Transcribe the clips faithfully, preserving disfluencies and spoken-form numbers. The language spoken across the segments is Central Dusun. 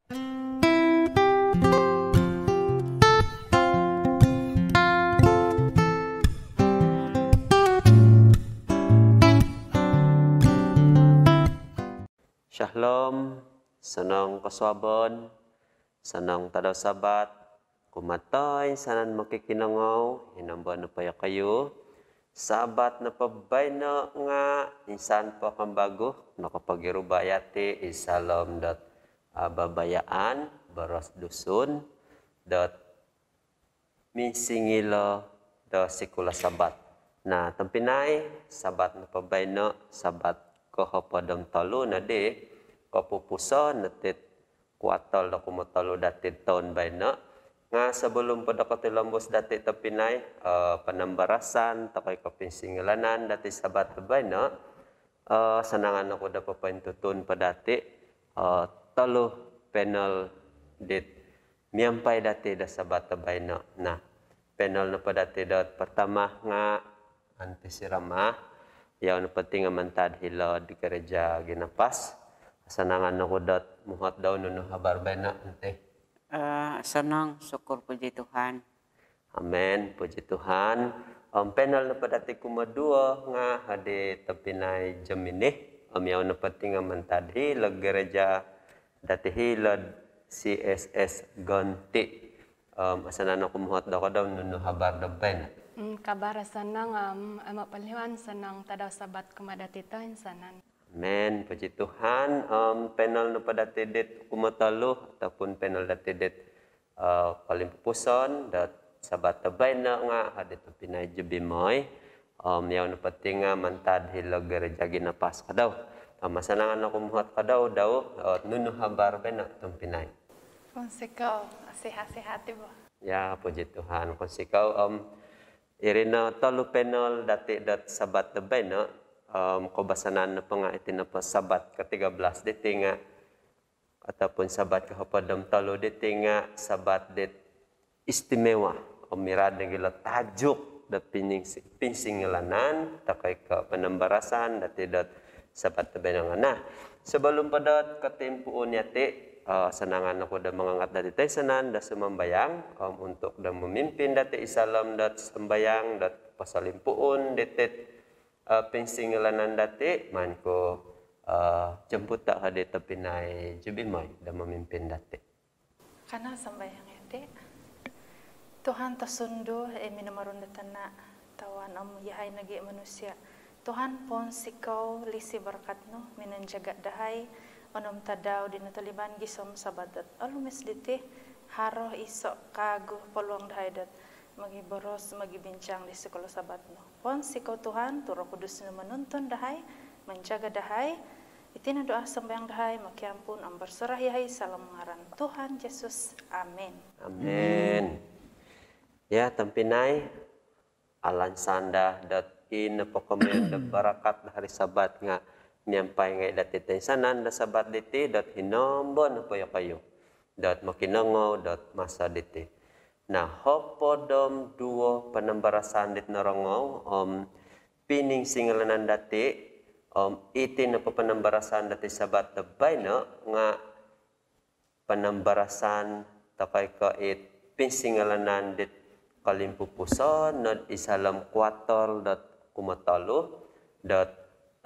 Shalom, sanang kosuabon, sanang tadau Sabat kumaa toinsanan mokikinongou, hinombo nopo iyokoyu. Sabat nopo baino nga insan po kembagu nokopogiruba yati id saalom dot ababayaan boros Dusun dot minsingilo do Sikula Sabat. Nah, tompinai, Sabat nopo baino, Sabat kohopod om tolu nodi, kopupuson diti kuartal do kumotolu dati toun baino. Nga sebelum po do kotilombus dati tompinai, eh, panambarasan toi ko pinsingilaan dati Sabat baino, eh, asanangan oku do popointutun po dati, eh, tolu panel dit miampai dati do Sabat baino. Nah, panel nopo dati dot pertama nga Aunty Sirama, yau nopo diti nga mantad hilo'd Gereja Ginapas. Asanangan oku dot muhot dau nunu habar baino, Aunty. Eh, sanang, syukur, puji Tuhan. Amen, puji Tuhan. Om panel nopo dati kumoduo nga adi tompinai Jemini. Om yau nopo diti nga mantad hilo'd gereja dati hilo'd C S S Gonti. Om asanangan oku muhot dau, ka dau nunu habar do baino. Hmm, kabar sanang, om, Ama Paliwan, sanang tadau Sabat kumaa dati toinsanan. Amen, puji Tuhan. Om panel nopo dati dit kumotolu ataupun panel dati dit, eh, kolimpupuson dot Sabat baino nga adi tompinai Jubimoi. Om yau nopo diti nga mantad hilo'd Gereja Ginapas, ka dau. Om asanangan oku muhot, ka dau, dau, eh, nunu habar baino tompinai. Pounsikou, sihat-sihat i bo. Ya, puji Tuhan, pounsikou. Om iri no tolu panel dati dot Sabat baino, om koubasanan nopo nga iti nopo Sabat ketiga belas diti nga ataupun Sabat kohopod om tolu diti nga Sabat dit istimewa. Om irad nogi ilo tajuk do piningsi-, pinsingilaan toi ko panambarasan dati dot Sabat baino nga. Nah, sebelum po dot kotimpuun yati, eh, asanangan oku do mangangat dati toinsanan do sumambayang, om untuk do memimpin dati id saalom dot sambayang dot posolimpuun diti, eh, pinsingilaan dati, maan ku, eh, jemput toko di tompinai Jubimoi do memimpin dati. Kanou sambayang yati. Tuhan tosundu, eh, minomorundo tana, tawan om yahai nogi manusia. Tuhan, pounsikou lisi barakat nu minanjaga dahai onom tadau di nataliban gisom Sabat dot olumis diti, haro iso kagu peluang dahai dot mogiboros, mogibincang di Sikula Sabat nu. Pounsikou Tuhan, tu Roh Kudus nu monuntun dahai, manjaga dahai. Iti no doa sambayang dahai, mokiampun om berserah yahai id saalom ngaran Tuhan Yesus. Amin. Amin. Ya, tompinai, alansan daa dot i nopo komoyon do barakat do hari Sabat nga miampai ngai dati toinsanan do Sabat diti dot hinombo nopo iyokoyu dot mokinongou dot maso diti. Nah, hopod om duo panambarasan dit norongou om piningsingilaan dati, om iti nopo panambarasan dati Sabat do baino nga panambarasan toi ko it pinsingilaan dit kolimpupuson nod id saalom kuartal dot kumotolu dot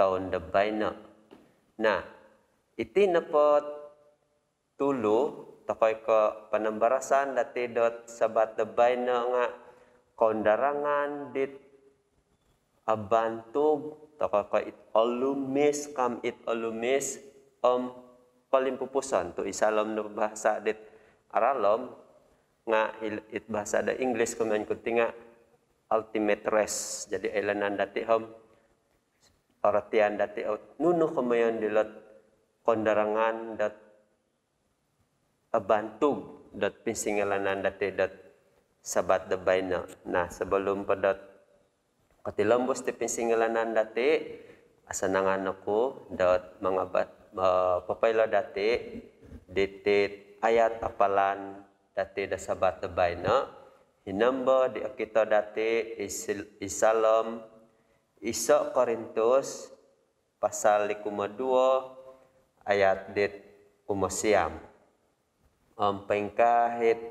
toun do baino. Nah, iti nopo tulu toi ko panambarasan dati dot Sabat do baino nga koundarangan dit abantug toi ko it olumis, kam it olumis om kolimpupuson. Tu id saalom do bahasa dit aralom nga il-, it bahasa do English komoyon ku diti nga ultimate rest. Jadi oilaan dati om orotian dati ot nunu komoyon dilot koundarangan dot abantug dot pinsingilaan dati dot Sabat do baino. Nah, sebelum po dot kotilombus ti pinsingilaan dati, asanangan oku dot mangabat, eh, popoilo dati diti ayat hafalan dati do Sabat do baino. Hinombo di okito dati id sil-, id saalom iso Korintus pasal di kumoduo ayat dit kumosiam. om poingkaa it,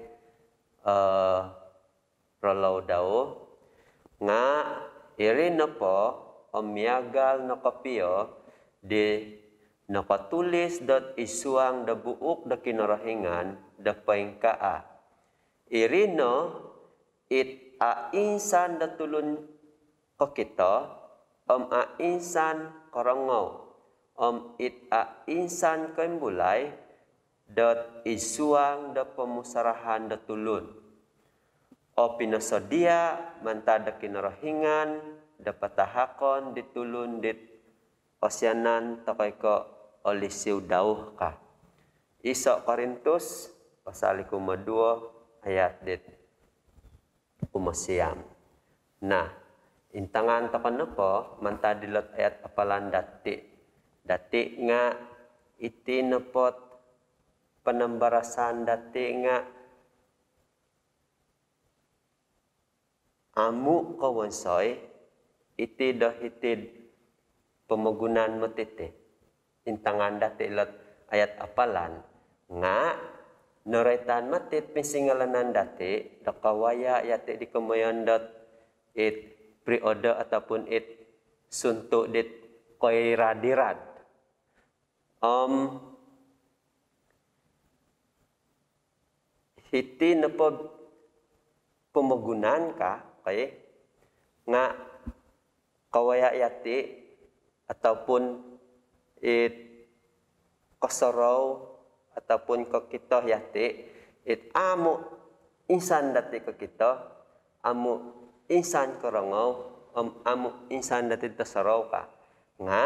eh, rolou dau, nga iri nopo om miagal no kopio di nokotulis dot id suang do buuk do Kinorohingan do poingkaa. Iri no it a insan do tulun kokito, om a insan korongou, om it a insan koimbulai dot id suang do pomusarahan do tulun. O pinosodia mantad do Kinorohingan do patahakon di tulun dit osianan tokou ko olisi dau ka. Iso Korintus pasal i kumoduo ayat dit kumosiam. Nah, intangan tokou nopo mantad dilot ayat apalan dati. Dati nga iti nopo ot panambarasan dati nga amu kowonsoi iti do hiti'd pomogunan moti ti. Intangan dati ilot ayat apalan nga noroitan moti it pinsingilaan dati do kawaya yati di komoyon dot it periode ataupun it suntu dit koirad-irad. Om hiti nopo pomogunan ka, okey, nga kawaya yati ataupun it kosorou ataupun kokito yati it amu insan dati kokito, amu insan korongou, om amu insan dati tosorou ka. Nga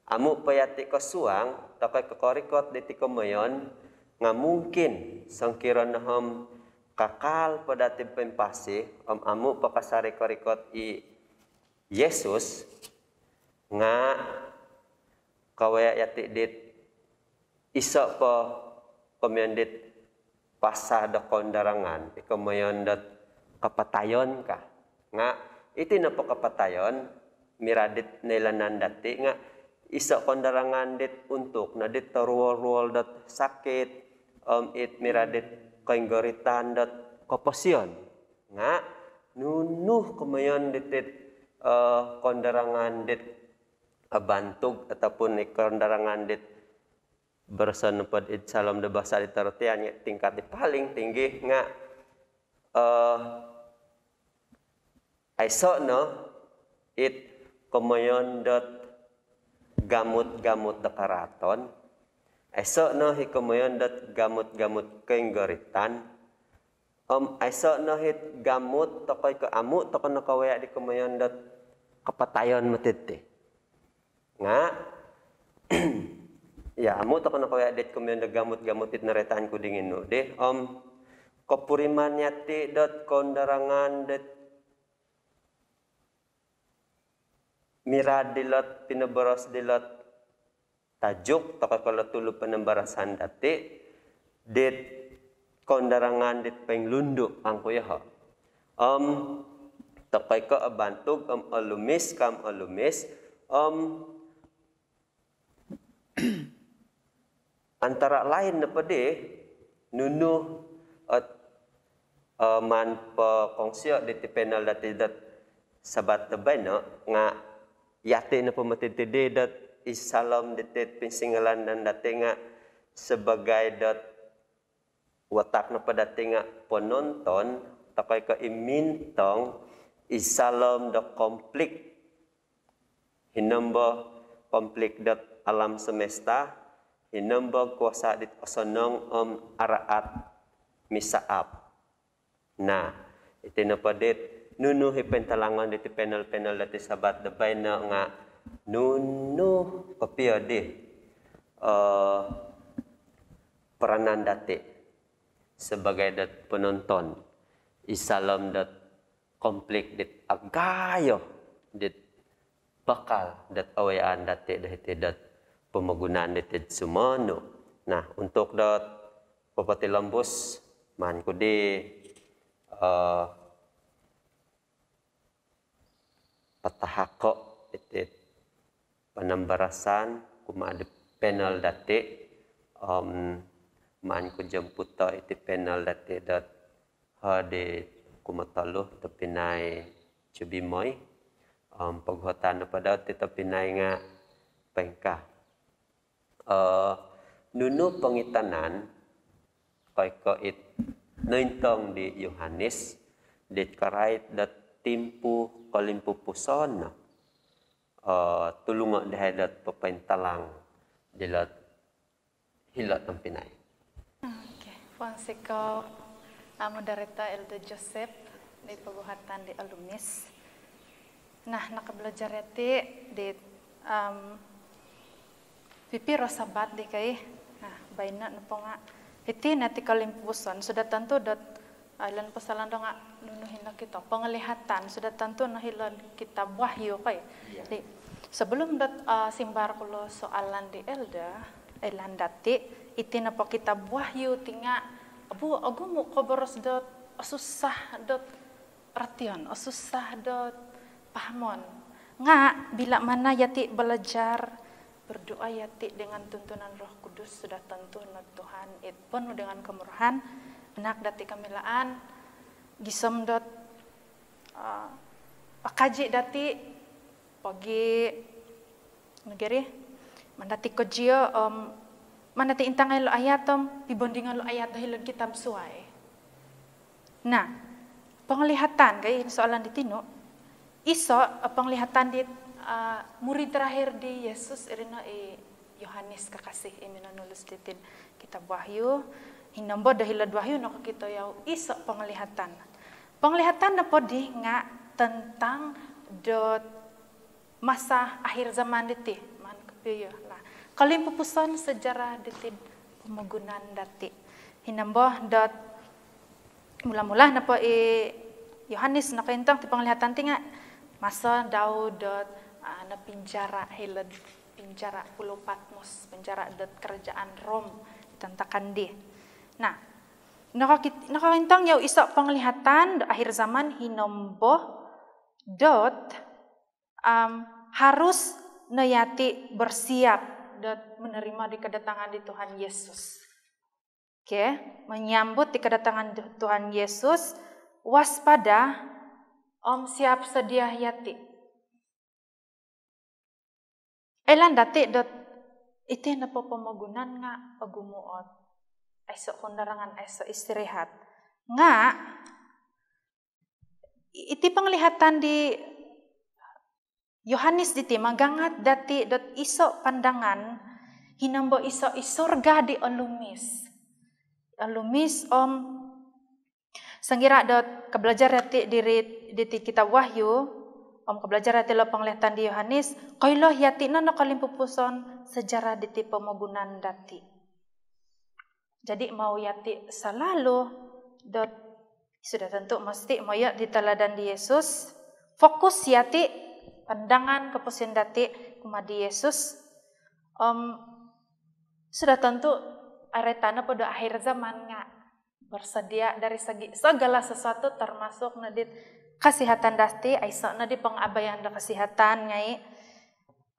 amu po yati kosuang tokou kokorikot diti komoyon nga mungkin songkiro no om kakal po dati poimpasi om amu po kasari korikot i Yesus nga kawaya yati dit iso po komoyon dit pasal do koundarangan, i komoyon dot kapatayon ka. Nga iti nopo kapatayon, mirad dit noilaan dati nga iso koundarangan dit untuk no dit toruol-ruol dot sakit, om it mirad dit koinggoritan dot koposion. Nga nunu komoyon dit it, eh, koundarangan dit abantug ataupun i koundarangan dit boroson nopo id saalom do bahasa di torotian nga tingkat di paling tinggi nga, eh, aiso no it komoyon dot gamut-gamut do karaaton, aiso no i komoyon dot gamut-gamut koinggoritan, om aiso no it gamut tokou ko amu tokou no kawaya di komoyon dot kapatayon moti ti. Nga, ya, amu tokou no kawaya dit komoyon do gamut-gamut it noroitan ku dinginu di. Om kopuriman yati dot koundarangan dit mirad dilot pinoboros dilot tajuk tokou ko lo tulu panambarasan dati dit koundarangan dit poinglundu angku yoho. Om tokou ko abantug om olumis kam olumis, om antara lain nopo di nunu ot, eh, maan pokongsian diti panel dati dot Sabat do baino nga yati nopo moti ti di dot id saalom diti pinsingilaan dati nga sebagai dot watak nopo dati nga penonton, tokou ko i mintong id saalom do konflik, hinombo konflik dot alam semesta, hinombo kuasa dit osonong om araat misaap. Nah, iti nopo dit nunu i pointalangon diti panel-panel dati Sabat do baino nga nunu kopio di, eh, peranan dati sebagai dot penonton id saalom dot konflik dit agayo dit bakal dot awayaan dati do hiti dot pomogunan diti sumonu. Nah, untuk dot popotilombus, maan ku di, eh, patahako iti panambarasan kumaa di panel dati, om maan ku jemputo iti panel dati dot hodi kumotolu, tobpinai Cubimoi. Om poguhatan nopo dau ti tobpinai nga poingkaa. Eh, nunu pongitanan toi ko it nointong di Yohanes dit karait dot timpu kolimpupuson no, eh, tulungo dahai dot popointalang dilo hilo tobpinai. Okey, pounsikou, ah, moderator Elder Joseph di poguhatan di olumis. Nah, nakabalajar yati di, em, pipiro Sabat di kai. Nah, baino nopo nga iti no ti kolimpupuson, sudah tentu dot, ah, ilo no pasalan do nga nunu hino kito, penglihatan, sudah tentu no hilo Kitab Wahyu kai. Ya. Di, sebelum dot, ah, simbar ku lo soalan di Elder, eh, Elan dati, iti nopo Kitab Wahyu ti nga, abu, ogumu ko boros dot, osusah dot ratian, osusah dot pahamon. Nga, bila mana yati balajar, berdoa yati dengan tuntunan Roh Kudus, sudah tentu no Tuhan it penuh dengan kemurahan, anak dati kamilaan, gisom dot, ah, pakaji dati, pogi, nagari, maan dati kojio, om, maan dati intangai lo ayat, om, pibandingo lo ayat do hilo kitab suai. Nah, penglihatan, kai, soalan di tinu. Iso, eh, penglihatan di, eh, murid terakhir di Yesus, iri no i Yohanes Kakasih, i minonulus diti Kitab Wahyu. Hinombo do hilo Wahyu nokokito yau iso penglihatan. Penglihatan nopo di nga tentang dot masa akhir zaman diti, maan kopio lah. Kolimpupuson sejarah diti pomogunan dati. Hinombo dot mula-mula nopo i Yohanes nokointong ti penglihatan ti nga masa dau dot, ah, nopinjara hilo'd penjara Pulau Patmos, penjara dot kerajaan Rom, tantakan di. Nah, nokokit-, nokointong yau iso penglihatan dot akhir zaman hinombo dot, am, harus no yati bersiap dot menerima di kedatangan di Tuhan Yesus. Okey, menyambut di kedatangan Tuhan Yesus, waspada, om, siap sedia yati. Elan dati dot iti nopo pomogunan nga ogumu ot aiso kondarangan, aiso istirahat. Nga, iti penglihatan di Yohanes diti magangat dati dot iso pandangan, hinombo iso i surga di olumis. Olumis, om, songira dot kabalajar yati diri diti Kitab Wahyu, om, kabalajar yati lo penglihatan di Yohanes, koilo yati no nokolimpupuson sejarah diti pomogunan dati. Jadi, mau yati selalu dot sudah tentu mesti moyo di teladan di Yesus, fokus yati, pandangan koposion dati kumaa di Yesus. Om, sudah tentu aretan nopo do akhir zaman nga bersedia dari segi segala sesuatu, termasuk no dit kesihatan dati, aiso no di pengabaian do kesihatan ngai.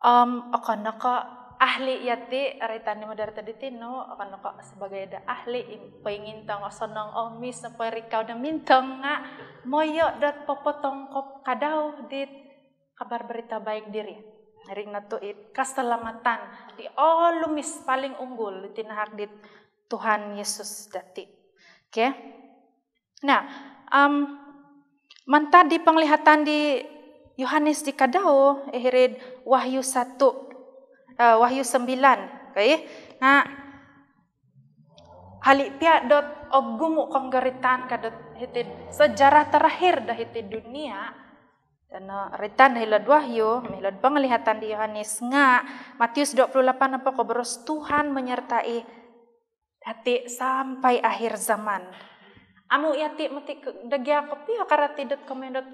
Om, okon no ko ahli yati, roitan di moderator di tinu, okon no ko sebagai do ahli, i poingintong osonong omis nopo rikau do mintong nga moyo dot popotongkop kadau dit kabar berita baik diri. Iri no tu it keselamatan di olumis paling unggul di tinahak dit Tuhan Yesus dati. Okey. Nah, am, mantad di penglihatan di Yohanes di kadau, eh, hiri'd Wahyu satu, eh, Wahyu sembilan, okey. Nah, hali pia dot ogumu konggoritan ka dot hiti'd sejarah terakhir do hiti'd dunia, dan, eh, roitan hilo'd Wahyu, hilo'd penglihatan di Yohanes nga, Matius dua puluh lapan nopo koboros Tuhan menyertai dati sampai akhir zaman. Amu yati moti ke-, do gia kopio karati dot komoyon dot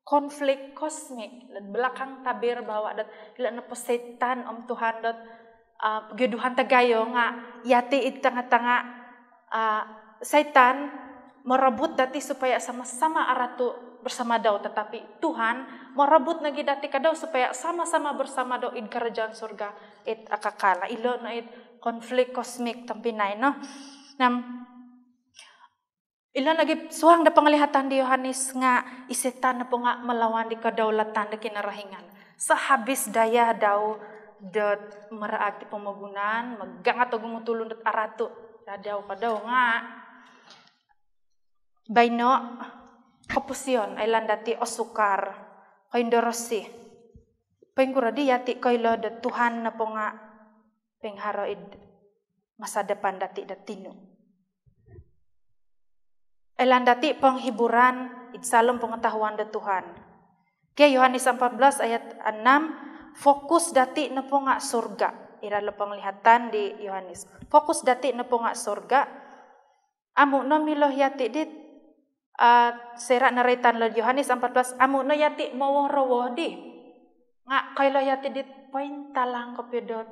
konflik kosmik, dot belakang tabir bahawa dot ilo nopo Soitan om Tuhan dot, ah, pogiduhan tagayo nga yati id tanga-tanga, ah, Soitan merabut dati supaya sama-sama aratu bersama dau, tetapi Tuhan merabut nogi dati kadau supaya sama-sama bersama dau id kerajaan surga it akakal. Ilo no it konflik kosmik tompinai no. Nah, ilo nogi suang do penglihatan di Yohanes nga i setan nopo nga melawan di kedaulatan do Kinorohingan. Sehabis daya dau dot meraak di pomogunan, megangat ogumu tulun dot aratu. Dadau kadau nga baino kopusion, oilaan dati osukar, koindorosih. Poingkuro di yati koilo do Tuhan nopo nga pengharo id masa depan dati do tinu. Oilaan dati penghiburan id saalom pengetahuan do Tuhan. Ke Yohanes empat belas ayat enam, fokus dati nopo nga surga. Ira lo penglihatan di Yohanes. Fokus dati nopo nga surga. Amu no milo yati dit, ah, soira noroitan lo Yohanes empat belas, amu no yati moworowo di. Nga koilo yati dit pointalang kopio dot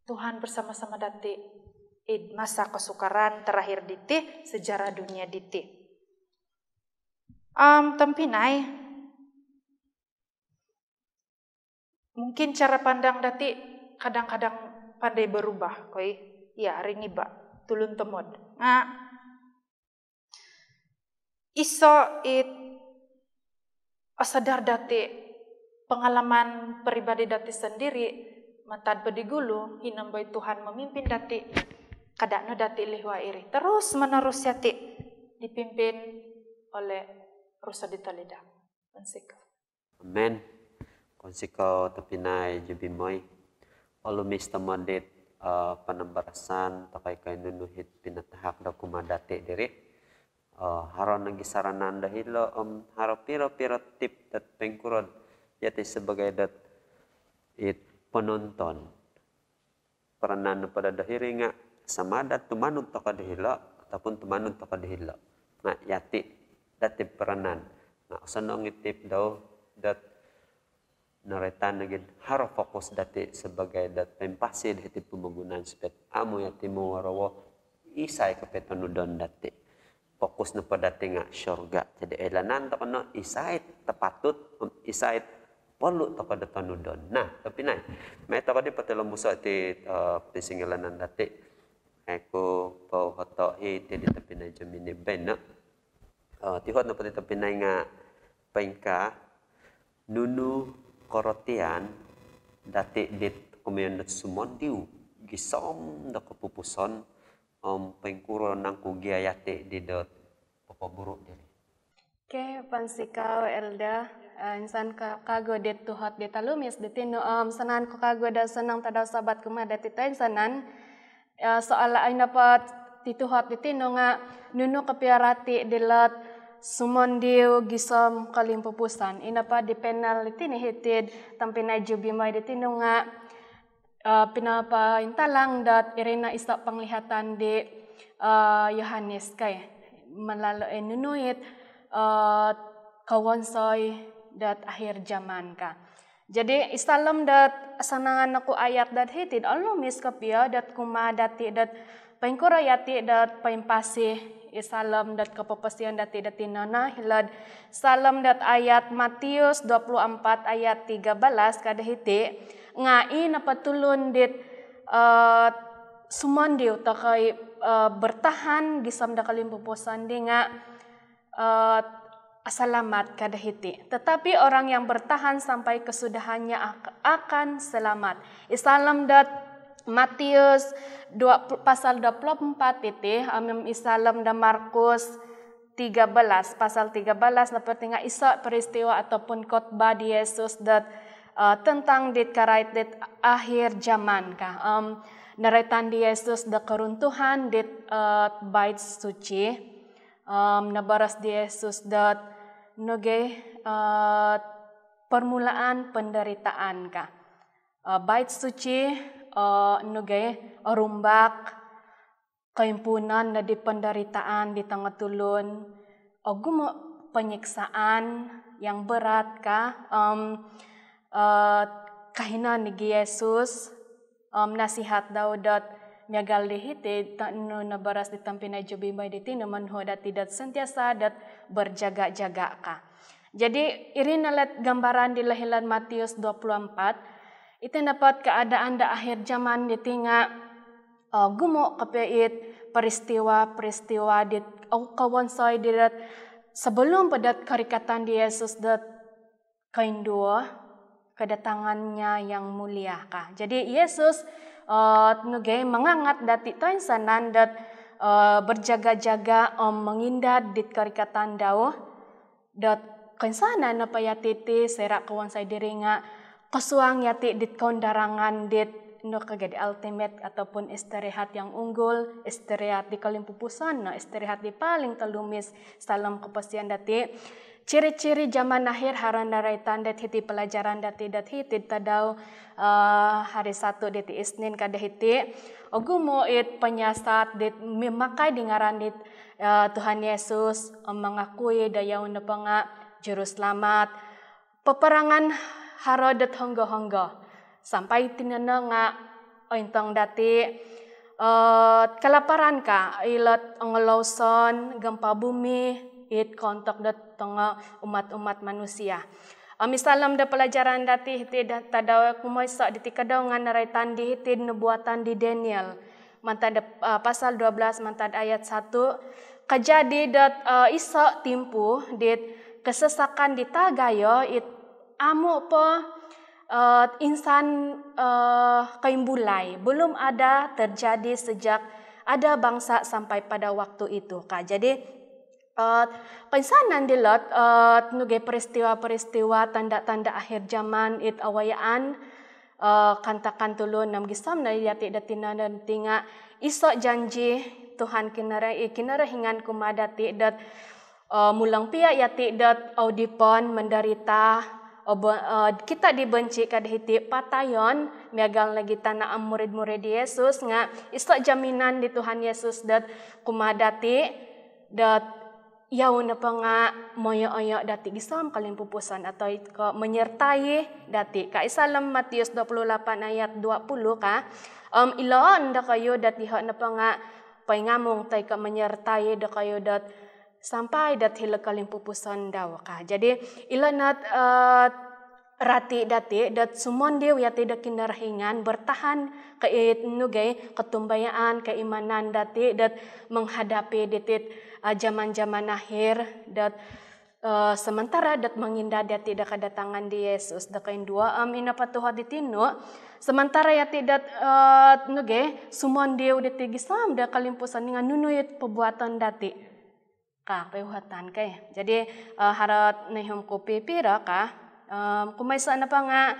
Tuhan bersama-sama dati id masa kesukaran terakhir diti, sejarah dunia diti. Om, tompinai, mungkin cara pandang dati kadang-kadang pandai berubah, koi. Ya, hari ni ba, tulun tomod. Nga, iso it asadar dati pengalaman peribadi dati sendiri, mantad po di gulu, hino bo i Tuhan memimpin dati, kada no dati lihuai iri. Terus menerus yati dipimpin oleh Roh Sodito Lidang. Pounsikou. Amen. Pounsikou tompinai Jubimoi. Olumis tomod it, eh, panambarasan tokou, koi nunu it pinatahak do kumaa dati diri. Eh, haro nogi saranan do hilo, om haro piro-piro tip dot poingkuro yati sebagai dot it penonton. Peranan nopo do hiri nga sama ada tumanud tokou do hilo ataupun tumanud tokou do hilo. Nga yati dati peranan. Nga osonong i tip dau dot noroitan nogi haro fokus dati sebagai dot poimpasi do hiti pomogunan supaya amu yati moworowo isai kopio tonudon dati. Fokus nopo dati nga syurga. Jadi, oilaan tokou no isai topatut, om isai perlu tokou do tonudon. Nah, tompinai, mai tokou di potilombuso iti, eh, pisingilaan dati. Aku po hoto iti di tompinai Jemini baino. Eh, tihot nopo di tompinai nga poingkaa, nunu korotian dati dit komoyon dot sumondiu gisom do kopupuson, om poingkuro nangku gia yati di dot popoburu diri. Okey, pounsikou Elder. Eh, insan ka-, kagu dit tuhot dit olumis di tinu, om sanang ku kagu do sanang tadau Sabat kumaa dati toinsanan. Eh, soal ai nopo ti tuhot di tinu nga nunu kopio rati dilot sumondiu gisom kolimpupuson. Ino po di panel di tinu hiti tompinai Jubimoi di tinu nga eh, pinopointalang dot iri no iso penglihatan di, eh, Yohanes kai. Melalui nunu it, eh, kowonsoi dot akhir zaman ka. Jadi, id saalom dot asanangan oku ayat dot hiti, olumis kopio dot kumaa dati dot poingkuro yati dot poimpasi id saalom dot kopoposion dati dot tinono, hilo'd saalom dot ayat Matius dua puluh empat ayat tiga belas ka do hiti, nga i nopo tulun dit, eh, sumondiu toi ko i, eh, bertahan gisom do kolimpupuson di nga, eh, asalamat ka do hiti. Tetapi orang yang bertahan sampai kesudahannya ak-, akan selamat. Id saalom dot Matius dua puluh, pasal dua puluh empat iti, om id saalom do Markus tiga belas, pasal tiga belas nopo ti nga iso peristiwa ataupun khotbah di Yesus dot, eh, tentang dit karait dit akhir zaman ka. Om noroitan di Yesus do keruntuhan dit, eh, bait suci. Om noboros di Yesus dot nogi, eh, permulaan penderitaan ka. Eh, bait suci, eh, nogi orumbak, koimpuunan no di penderitaan di tongo tulun, ogumu penyiksaan yang berat ka, om, eh, kahinan di Yesus, om nasihat dau dot miagal di hiti, ta-, nu noboros di tompinai Jubimoi di tinu, monuhu dati dot sentiasa dot berjaga-jaga ka. Jadi, iri no lot gambaran di hilo'd Matius dua puluh empat, iti nopo ot keadaan do akhir zaman diti nga ogumu' kopio it peristiwa-peristiwa dit, o, kowonsoi di dot sebelum po dot korikatan di Yesus dot koinduo, kedatangan-Nya yang mulia ka. Jadi Yesus, eh, nogi mangangat dati toinsanan dot, eh, berjaga-jaga om mongindad dit korikatan dau. Dot koinsanan nopo yati ti soira kowonsoi diri nga kosuang yati dit koundarangan dit, no, ka gia di ultimate ataupun istirahat yang unggul, istirahat di kolimpupuson, no, istirahat di paling tolumis id saalom koposion dati. Ciri-ciri zaman akhir haro naraitan dot hiti pelajaran dati dot hiti tadau, eh, hari Sabtu diti, Isnin ka do hiti. Ogumu' it penyiasat dit memakai di ngaran dit, eh, Tuhan Yesus, eh, mengakui do yau nopo nga Juruselamat. Peperangan haro dot honggo-honggo. Sampai tinanang nga ointong dati, eh, kelaparan ka, ilo ongoloson, gempa bumi, it koontok dot tongo umat-umat manusia. Om id saalom do pelajaran dati hiti do tadau kumoiso diti kadau nga naraitan di hiti nubuatan di Daniel. Mantad, eh, pasal dua belas mantad ayat satu. Kajadi dot, eh, iso timpu dit kesesakan di tagayo it amu po, eh, insan, eh, koimbulai. Belum ada terjadi sejak ada bangsa sampai pada waktu itu ka. Jadi, eh, koinsanan dilo, eh, nogi peristiwa-peristiwa tanda-tanda akhir zaman it awayaan, eh, Kaantakan tolu enam gisom no yati dot tinanang ti nga iso janji Tuhan Kinoro-, eh, Kinorohingan kumaa dati dot, eh, mulong pia yati dot oudipon, menderita, obo-, eh, kita dibenci ka do hiti, patayon, miagal nogi tana om murid-murid Yesus nga iso jaminan di Tuhan Yesus dot kumaa dati dot yau nopo nga moyo-oyo dati gisom kolimpupuson atau ko menyertai dati. Ka id saalom Matius dua puluh lapan ayat dua puluh ka, om iloon dokoyu dot iho nopo nga poingamung toi ko menyertai dokoyu dot sampai dot hilo kolimpupuson dau ka. Jadi ilo no, eh, rati dati dot sumondiu yati do Kinorohingan, bertahan ka it nogi ketumbayaan, keimanan dati dot menghadapi ditit, eh, zaman-zaman akhir dot, eh, sementara dot mongindad yati do kedatangan di Yesus do koinduo. Om ino po tuhot di tinu, sementara yati dot, eh, nogi sumondiu diti gisom do kolimpupuson nga nunu it perbuatan dati ka, perbuatan ka. Jadi, eh, haro nihum ku pipiro ka, em, kumoiso nopo nga,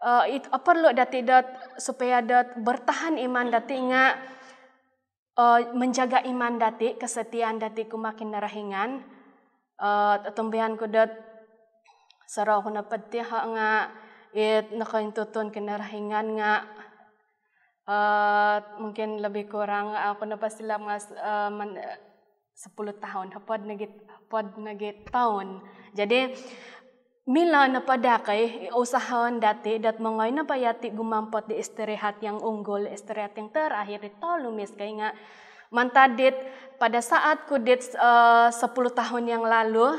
eh, it, eh, perlu dati dot supaya dot bertahan iman dati nga, eh, menjaga iman dati, kesetiaan dati kumaa Kinorohingan. Eh, otumbayaan ku dot sorou ku nopo diti iho nga it nokointutun Kinorohingan nga, eh, mungkin lebih kurang, eh, oku nopo silap nga, eh, men-, eh, sepuluh tahun, hopod nogi, hopod nogi tahun. Jadi milo nopo daa ka, usahaon dati dot mongoi nopo yati gumampot di istirahat yang unggul, istirahat yang terakhir di tolumis ka nga mantad dit pada saat ku dit, eh, sepuluh tahun yang lalu,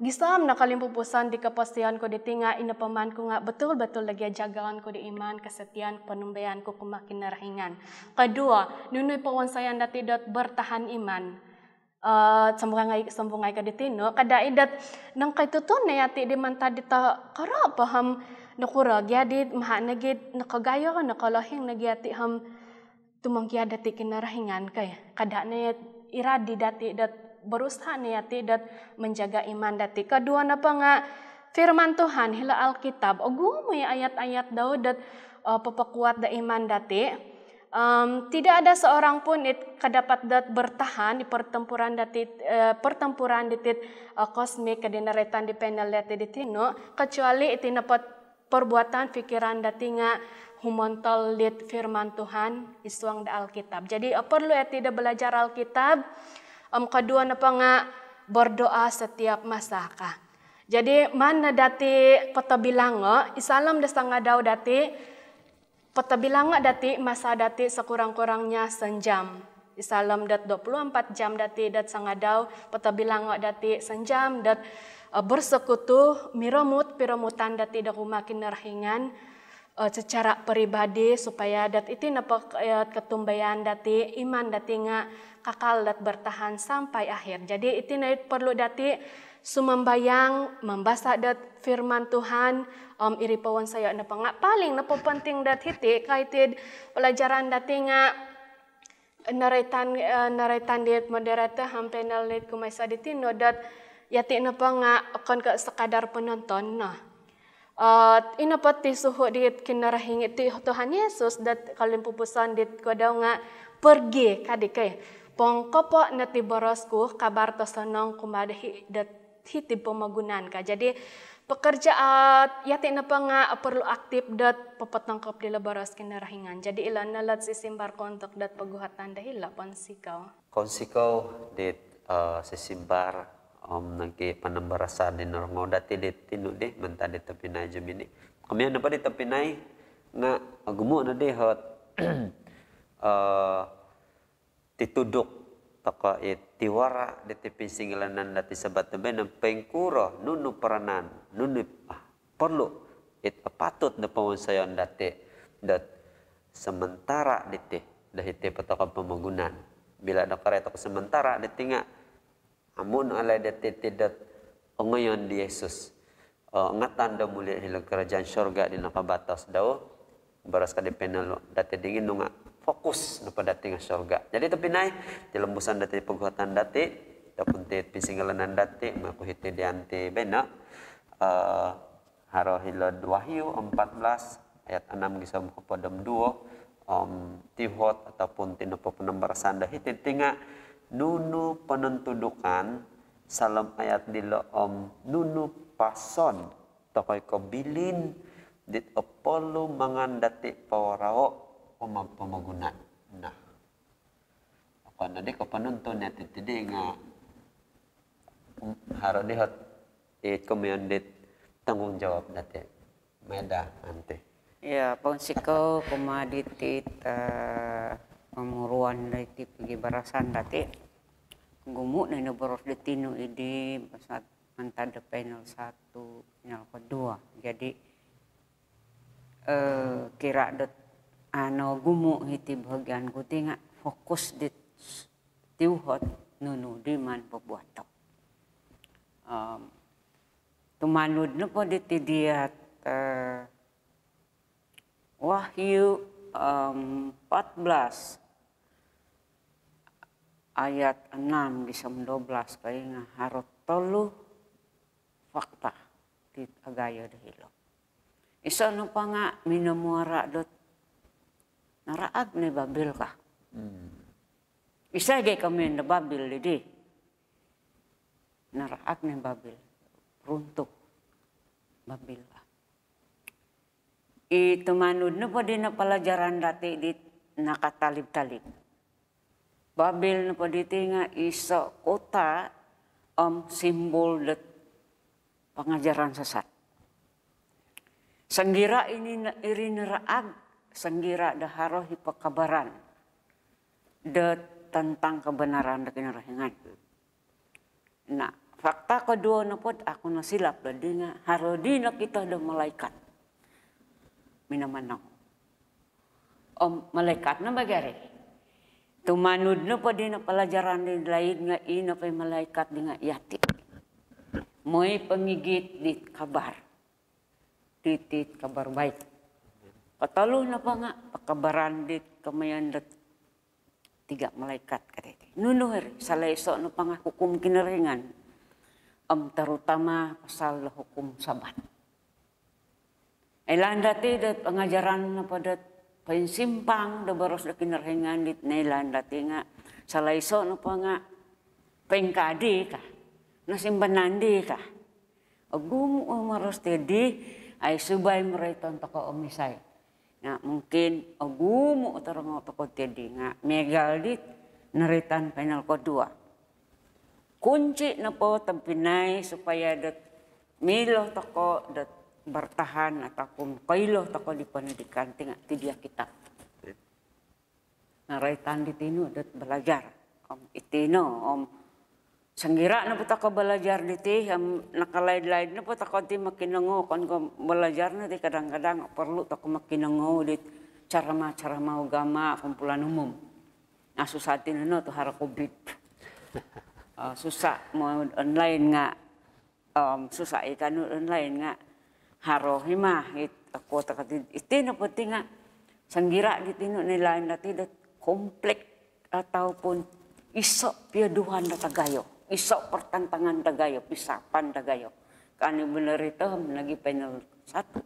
gisom no kolimpupuson di koposion ku diti nga ino po maan ku nga betul-betul lagi jagaon ku di iman, kesetiaan, penumbayaan ku kumaa Kinorohingan. Kedua, nunu i powonsoyon dati dot bertahan iman. Eh, sambung ngai, sambung ngai ka di tinu, kada i dot nongkointutun no yati di mantad di tokoro po om nokuro gia di maha nogi nokogayo, nokolohing nogi yati om tumongkiad dati Kinorohingan ka. Kada no irad di dati dot berusaha no yati dot menjaga iman dati. Kedua nopo nga firman Tuhan, hilo Alkitab. Ogumu i ayat-ayat dau dot, eh, popokuat do iman dati. Em, tidak ada seorang pun it kadapat dot bertahan di pertempuran dati, eh, pertempuran ditit, eh, kosmik ka di naraitan di panel dati di tinu, kecuali iti nopo perbuatan fikiran dati nga humontol dit firman Tuhan id suang do Alkitab. Jadi, eh, perlu yati do belajar Alkitab. Om kedua nopo nga berdoa setiap masa ka. Jadi maan no dati potobilango, id saalom do sangadau dati, potobilango dati masa dati sekurang-kurangnya sejam. Id saalom dot dua puluh empat jam dati dot sangadau, potobilango dati sejam dot, eh, bersekutu, miromut, piromutan dati do kumaa Kinorohingan. eh, secara peribadi supaya dot iti nopo, eh, kotumbayaan dati, iman dati nga kakal dot bertahan sampai akhir. Jadi iti no it perlu dati sumambayang, mambasa dot firman Tuhan, om iri po wonsoyo nopo nga paling nopo penting dot hiti, ka iti id pelajaran dati nga noroitan, eh, noroitan dit moderator om panel dit kumoiso di tinu dot yati nopo nga okon ko sekadar penonton no. Eh, ino po ti suhu dit Kinorohingan ti Tuhan Yesus dot kolimpupuson dit kodou nga pergi ka di kai. Pongkopo no ti boros ku kabar tosonong kumaa dohi dot hiti pomogunan ka. Jadi pekerja, eh, yati nopo nga perlu aktif dot popotongkop dilo boros Kinorohingan. Jadi ilo no lot sisimbar ku untuk dot poguhatan dohilo, pounsikou. Pounsikou dit, eh, sisimbar om nogi panambarasan di norongou dati dit tinu di mantad di tobpinai Jemini. Komoyon nopo di tobpinai nga ogumu no di ot, eh, tituduk tokou it tiwara diti pinsingilaan dati Sabat baino, poingkuro, nunu peranan, nunu, ah, perlu it apatut do powonsoyon dati dot sementara diti do hiti po tokou pomogunan. Bila do karai tokou sementara diti nga amu no alai dati ti dot ongoyon di Yesus. Eh, ingatan do muli hilo kerajaan syurga di nakabatos dau. Boros ka di panel dati di tinu nga fokus nopo dati nga syurga. Jadi tobpinai, tilombuson dati poguhatan dati ataupun ti pinsingilaan dati, mangkuhiti di anti baino, eh, haro hilo'd Wahyu empat belas ayat enam gisom hopod om duo, om tiuhot ataupun ti nopo panambarasan do hiti ti nga nunu ponontudukan saalom ayat dilo om nunu pason tokou kobilin dit opolumangan dati pawarao om pomogunan. Nah, okon no di koponuntun yati ti di nga, um, haro di ot it komoyon dit tanggungjawab dati. Maai da, anti. Ya, pounsikou kumaa diti, eh, pomuruan diti pogibarasan dati. Ogumu no ino boros di tinu di mantad do panel satu, panel kedua. Jadi, eh, kira dot anu ogumu hiti bahagian ku ti nga fokus dit tiuhot nunu di maan pobuato. Em, tumanud nopo diti diat, eh, Wahyu, em, empat belas ayat enam gisom dua belas, ka, nga haro tolu fakta ti agayo dohilo. Iso nopo nga minomuara dot naraag no i Babel ka. Hmm. Isai gia komoyon do Babel di? Naraag no i Babel. Runtuh Babel ka. I tumanud nopo dino pelajaran dati di nakatalib-talib. Babel nopo diti nga iso kota om simbol dot pengajaran sesat. Songkira iri naraag, songkira do haro i pekabaran do tentang kebenaran do Kinorohingan. Nah, fakta kedua nopo dot aku nosilap do di nga haro di nokito do malaikat minamanau. Om malaikat no bo gia ri. Tumanud nopo dino pelajaran di laid nga i nopo i malaikat di nga yati moi pongigit di kabar. Diti kabar baik. Kotolu nopo nga pekabaran di komoyon dot tiga malaikat ka diti. Nunu iri, salah iso nopo nga hukum Kinorohingan. Om terutama pasal do hukum Sabat. Oilaan dati dot pengajaran nopo dot poinsimpang do boros do Kinorohingan dit noilaan dati nga salah iso nopo nga poingkaa di ka, nosimbanan di ka. Ogumu o moros ti di, ai subai moroiton tokou om isai. Nga mungkin ogumu o torongou tokou ti di nga miagal dit noroitan panel kedua. Kunci nopo tobpinai supaya dot milo tokou dot bertahan ataupun koilo tokou di pendidikan ti nga ti dia kitab. Noroitan di tinu dot belajar. Om iti no, om Songira nopo tokou balajar diti, om nakalaid-laid nopo tokou ti mokinongou, okon ko balajar no ti, kadang-kadang perlu tokou mokinongou di ceramah-ceramah agama, kumpulan umum. Nah, susah ti nono tu haro covid. Ah, susah mau online nga, om susah i kanu online nga haro hima it aku takati iti nopo ti nga songira di tinu nilai dati dot komplek ataupun iso pioduhan dot tagayo, iso pertentangan tagayo, pisapan tagayo. Kani bener itu lagi panel satu.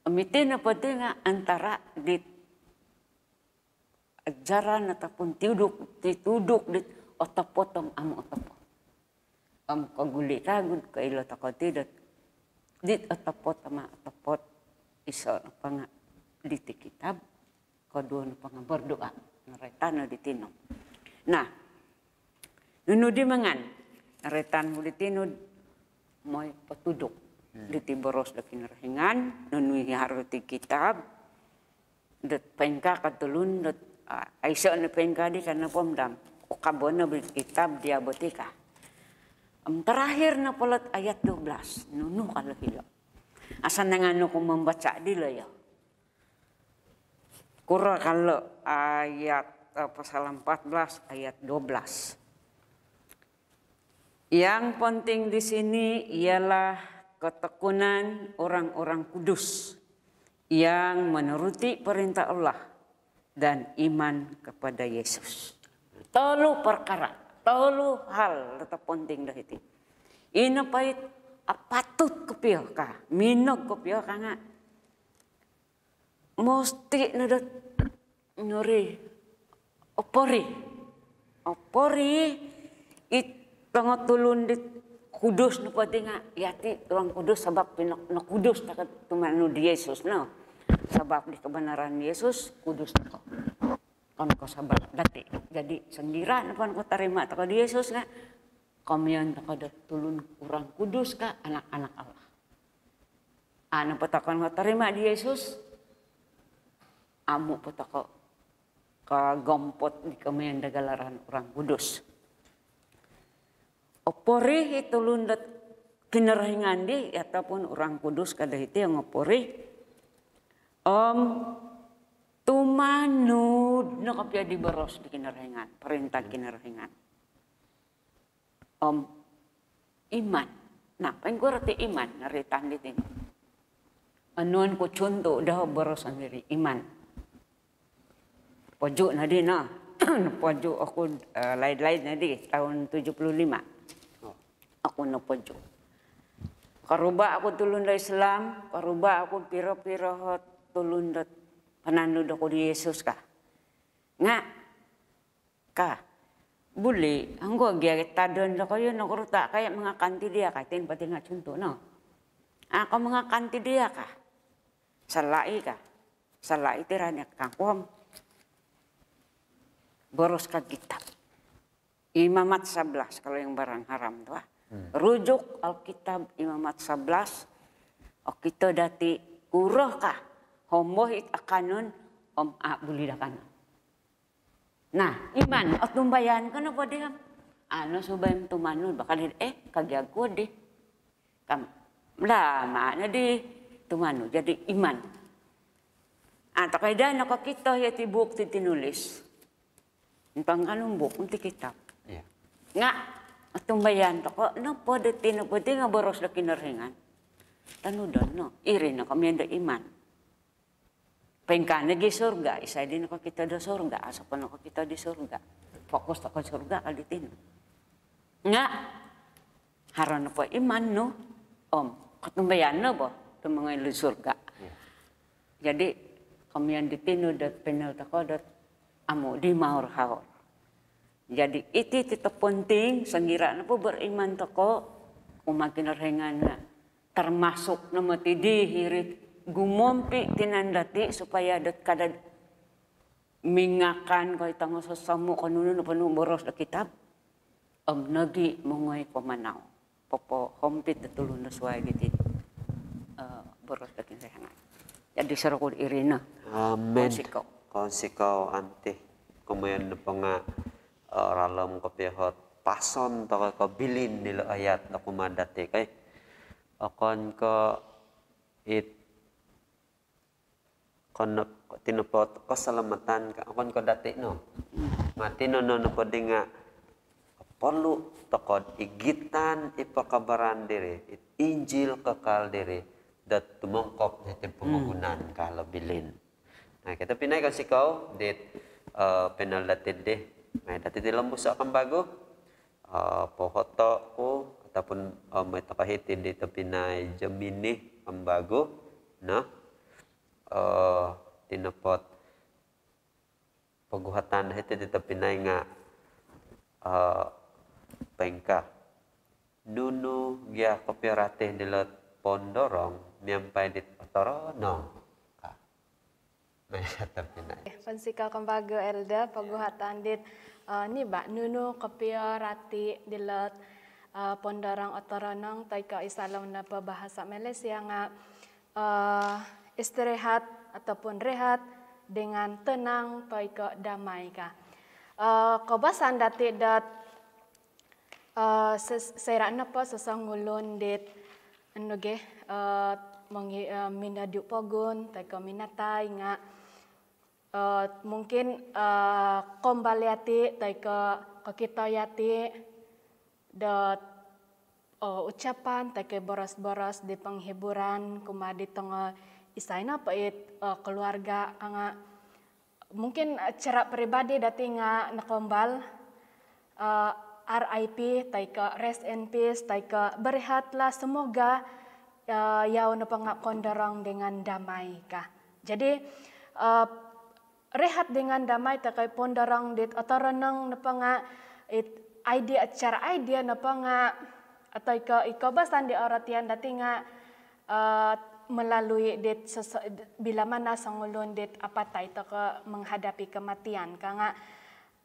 Om iti nopo ti nga antara di ajaran ataupun tiduk, tituduk dit otopot om amu otopot. Om koguli kagu koilo tokou ti dot, dit otopot om amu otopot, iso nopo nga diti kitab, koduo nopo nga berdoa. Noroitan no di tinu. Nah, nunu di mangan? Noroitan ku di tinu, moi potuduk. Hmm. Diti boros do Kinorohingan, nunu i haro ti kitab, dot poingkaa ka tulun dot, ah, aiso no poingkaa di karana pom dam. Ukabo no beli kitab dia botika. Om terakhir nopo lot ayat dua belas. Nunu ka lo hilo? Asanangan oku membaca dilo yo. Kuro ka lo ayat, eh, pasal empat belas ayat dua belas. Yang penting di sini ialah ketekunan orang-orang kudus yang menuruti perintah Allah dan iman kepada Yesus. Tolu perkara, tolu hal tetap penting dah iti. Ino pait apatut kopio ka, minog kopio ka nga mesti no dot nuri opori. Opori it tongo tulun dit kudus nopo ti nga yati orang kudus sabab pino-, no kudus tokou tumanud di Yesus no. Sabab di kebenaran Yesus kudus tokou. Okon ko sabab dati. Jadi songira nopo kotarima tokou di Yesus nga komoyon tokou do tulun orang kudus ka anak-anak Allah. Anu po tokou kotarima di Yesus, amu po tokou kogompot di komoyon do galaran orang kudus. Opori i tulun dot Kinorohingan di, ataupun orang kudus ka do hiti yang opori. Om tumanud no kopio di boros di Kinorohingan, perintah Kinorohingan. Om iman. Nah, poingkuro ti iman, noroitan di tinu. Onuan ku contoh do boros sondiri, iman. Poju nodi no. Poju oku, eh, laid-laid nodi tahun tujuh puluh lima. Oh. Oku nopoju. Koruba oku tulun do Islam, koruba oku piro-piro tulun do pananud oku di Yesus ka. Nga ka, buli, anggo gia tadon dokoyu nokoruta kaya mangakan ti dia ka, tin pati nga contoh no. Ako mangakan ti dia ka. Salai ka. Salai ti rani kangkuang. Boros ka kitab. Imamat sebelas, kalau yang barang haram tu, ah. Hmm. Rujuk Alkitab Imamat sebelas, okito dati kuro ka, hombo it akanon, om a buli dakanon. Nah, iman, otumbayaan ko nopo di om. Anu subai tumanud, bakal, eh, kagiag ku di. Kam, lama no di tumanud, jadi iman. Ah, tokou daa nokokito yati buuk ti tinulis. Intong kanu buuk, nti kitab. Iya. Nga, otumbayaan tokou, nopo do ti, nopo ti nga boros do Kinorohingan. Tanudon no, iri no komoyon do iman. Poingkaa nogi surga, isai di nokokito do surga, aiso po nokokito di surga. Fokus tokou surga ka di tinu. Nga, haro nopo iman nu, om, kotumbayaan no bo, tu mongoi di surga. Ya. Jadi, komoyon di tinu dot panel tokou dot amu di maur-haur. Jadi, iti ti toponting, songira nopo beriman tokou kumaa Kinorohingan nga termasuk no moti di hiri gumompi tinan dati supaya dot kada mingakan ko i tongo sosomu ko nunu nopo nu boros do kitab. Om nogi mongoi pamanau. Popohompit do tulun do suai diti, eh, boros do Kinorohingan. Jadi, sorokun iri no. Amin. Kounsikou. Kounsikou, Aunty. Komoyon nopo nga, eh, ralom kopio ot pason tokou ko bilin dilo ayat do kumaa dati kai. Okon ko it kono tinopot keselamatan ka, okon ko dati no. Mati no no nopo di nga perlu tokou igitan i pekabaran diri, it Injil kekal diri, dot tumongkop hiti pomogunan ka lo bilin. Nah, kito pinai kan sikou dit, eh, panel dati di. Mai dati di lombuso kembagu. Eh, pohoto ku ataupun, eh, mai tokou hiti di tobpinai Jemini kembagu. Nah, eh, tinopot poguhatan hiti di tobpinai nga, eh, poingkaa. Nunu gia kopio rati dilo pondorong miampai dit otoronong ka. Mai dati tobpinai. Pounsikou kembagu Elder, poguhatan dit, eh, ni ba, nunu kopio rati dilo, eh, pondorong otoronong toi ko id saalom nopo bahasa Malaysia nga, eh, istirahat ataupun rehat dengan tenang toi ko damai ka. Eh, koubasan dati dot, eh, ses-, soira nopo sosongulun dit, anu ge, eh, mongi-, eh, minodiu pogun toi ko minatai nga, eh, mungkin, eh, koumbal yati toi ko kokito yati dot, eh, ucapan toi ko boros-boros di penghiburan kumaa di tongo isai nopo it, eh, keluarga ka nga mungkin, eh, secara peribadi dati nga nokoumbal, eh, R I P toi ko rest in peace toi ko berehatlah, semoga, eh, yau nopo nga kondorong dengan damai ka. Jadi, eh, rehat dengan damai toi ko pondorong dit otoronong nopo nga it idea, secara idea nopo nga atau ko i koubasan di orotian dati nga, eh, melalui dit sese-, bila mana songulun dit apatai toi ko menghadapi kematian ka nga,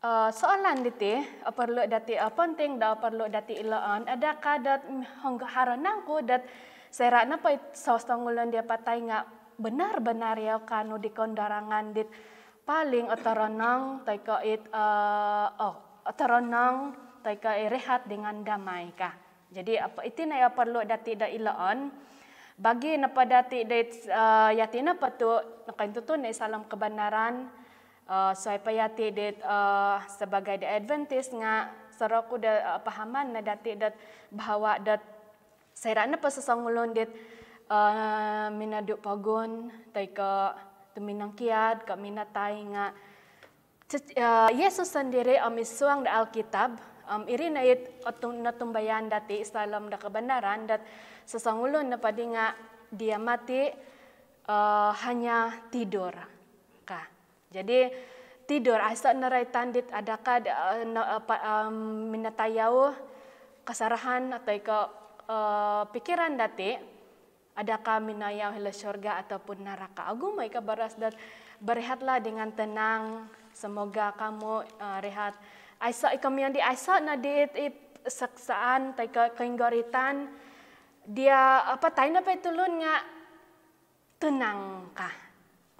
eh, soalan diti, eh, perlu dati, eh, penting do perlu dati iloon, adakah dot, mm, hong-, haro nangku dot soira nopo it sosongulun di apatai nga benar-benar yau kaanu di kondorongon dit paling otoronong toi ko it, eh, oh, otoronong toi ko i rehat dengan damai ka. Jadi, apa, iti no yau perlu dati do iloon. Bagi nopo dati do it, eh, yati nopo tu nokointutun id saalom kebenaran, eh, suai po yati dit, eh, sebagai di Adventist nga sorou ku do, eh, pahaman no dati dot bahawa dot soira nopo sosongulun dit, eh, minodiu pogun toi ko tuminongkiad ko minatai nga ce-, eh, Yesus sendiri om id suang do Alkitab, om iri no it otum-, notumbayaan dati id saalom do kebenaran dot sosongulun nopo di nga dia mati, eh, hanya tidur ka. Jadi, tidur, aiso no roitan dit adakah, eh, no, eh, pa-, em, minatai yau, keserahan atau ko, eh, pikiran dati, adakah minoi yau hilo syurga ataupun neraka. Ogumu i koboros dot berehatlah dengan tenang, semoga kamu, eh, rehat. Aiso i komoyon di, aiso no di it, it seksaan atau ko koinggoritan, dia apatai nopo i tulun nga tenang ka,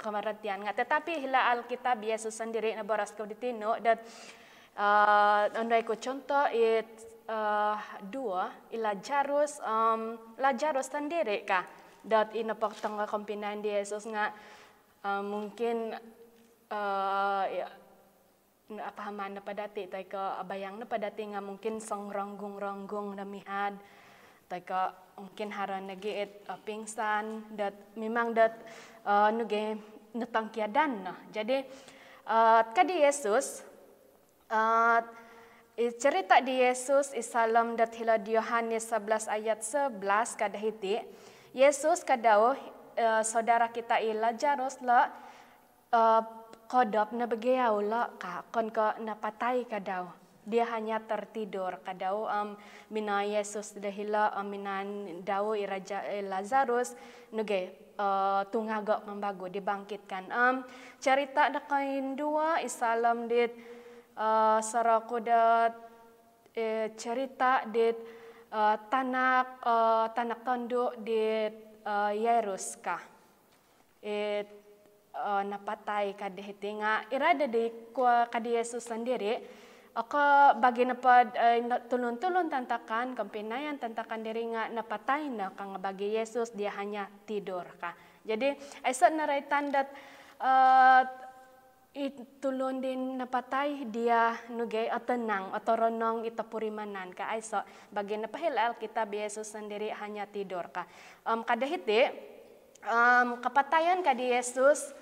kematian nga. Tetapi hilo Alkitab, Yesus sendiri noboros ku di tinu dot, eh, onuai ku contoh it, eh, duo, i Lazarus, em, Lazarus sendiri ka. Dot i nopo tongo kompinai di Yesus nga, eh, mungkin, eh, ya, apahaman nopo dati toi ko abayang nopo dati nga mungkin songronggung-ronggung do mihad toi ko mungkin haro nogi it, eh, pingsan dot memang dot, eh, nogi notongkiadan no. Jadi, eh, ka di Yesus, eh, i cerita di Yesus id saalom dot hilo di Yohanes sebelas ayat sebelas ka do hiti, Yesus ka dau, eh, saudara kita i Lazarus lo, eh, kodop no bo gia yau lo ka, okon ko napatai ka dau. Dia hanya tertidur ka dau, om minaan Yesus do hilo, om minaan dau i raja, eh, Lazarus, nogi, eh, tungago kembagu, dibangkitkan. Om cerita do koinduo id saalom dit, eh, sorou ku dot, eh, cerita dit, eh, tanak, eh, tanak tondu dit, eh, Yairus ka. It, eh, napatai ka di hiti nga, irad di kuo ka di Yesus sendiri, Oko bagi nopo, eh, tulun-tulun tantakan, kompinayan tantakan diri nga napatai no ka, nga bagi Yesus dia hanya tidur ka. Jadi, aiso naraitan dot, eh, i tulun di napatai dia nogi otenang, otoronong i topurimanan ka, aiso. Bagi nopo hilo Alkitab, Yesus sendiri hanya tidur ka. Om kada hiti, om, kapatayan ka di Yesus,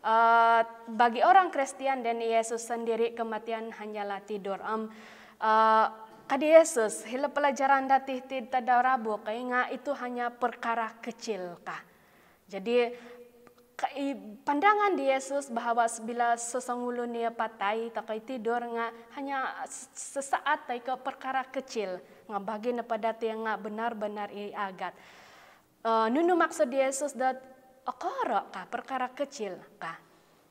eh, bagi orang Kristian dan Yesus sendiri kematian hanyalah tidur. Om, eh, ka di Yesus, hilo pelajaran dati ti tadau Rabu ka, nga itu hanya perkara kecil ka. Jadi, ka-, i-, pandangan di Yesus bahawa bila sesungguhnya patai toi ko tidur nga hanya s-, sesaat toi ko perkara kecil, nga bagi nopo dati nga benar-benar i agat. Eh, nunu maksud Yesus dot okoro ka, perkara kecil ka.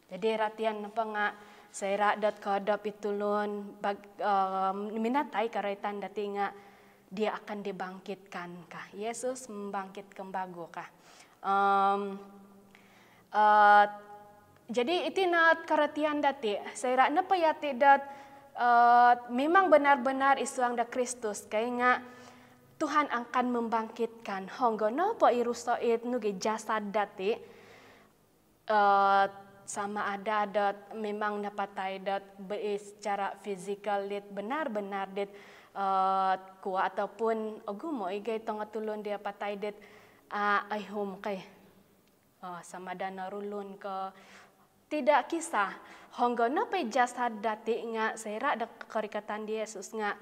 Jadi ratian nopo nga soira dot koodop i tulun bag-, eh, minatai, karaitan dati nga dia akan dibangkitkan ka. Yesus membangkit kembagu ka. Om, eh, jadi iti no karatian dati, soira nopo yati dot, eh, memang benar-benar id suang do Kristus ka, nga Tuhan akan membangkitkan. Honggo nopo i ruso it nogi jasad dati, eh, sama ada dot memang napatai dot be-, secara fizikal dit benar-benar dit, eh, kuo ataupun ogumu i gai tongo tulun dia patai dit, ah, aihum ka. Oh, sama ada norulun ko tidak kisah. Honggo nopo i jasad dati nga soira do korikatan di Yesus nga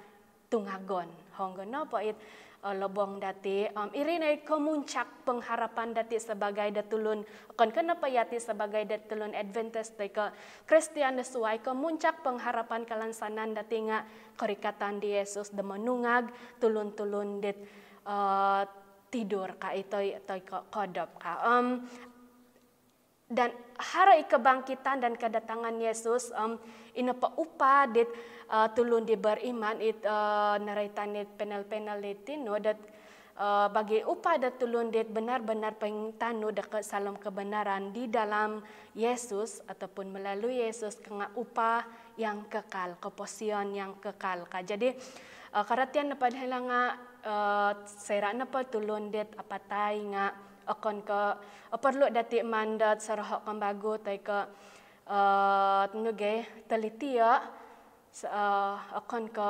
tungagon. Honggo nopo it, eh, lobong dati, om, iri no i kemuncak pengharapan dati sebagai do tulun, okon ko nopo yati sebagai do tulun Adventist toi ko Kristian do suai, kemuncak pengharapan kalansanan dati nga korikatan di Yesus do monungag tulun-tulun dit, eh, tidur ka, i toi, toi ko koodop ka. Om, dan haro i kebangkitan dan kedatangan Yesus, om, i nopo upah dit, eh, tulun di beriman it, eh, naraitan it panel-panel di tinu dot, eh, bagi upah dot tulun dit benar-benar poingtanud do ke-, saalom kebenaran di dalam Yesus ataupun melalui Yesus ka nga upah yang kekal, koposion yang kekal ka. Jadi, eh, karatian nopo dilo nga, eh, soira nopo tulun dit apatai nga okon ko, eh, perlu dati maan dot soroho kembagu toi ko, eh, nogi teliti, eh, okon ko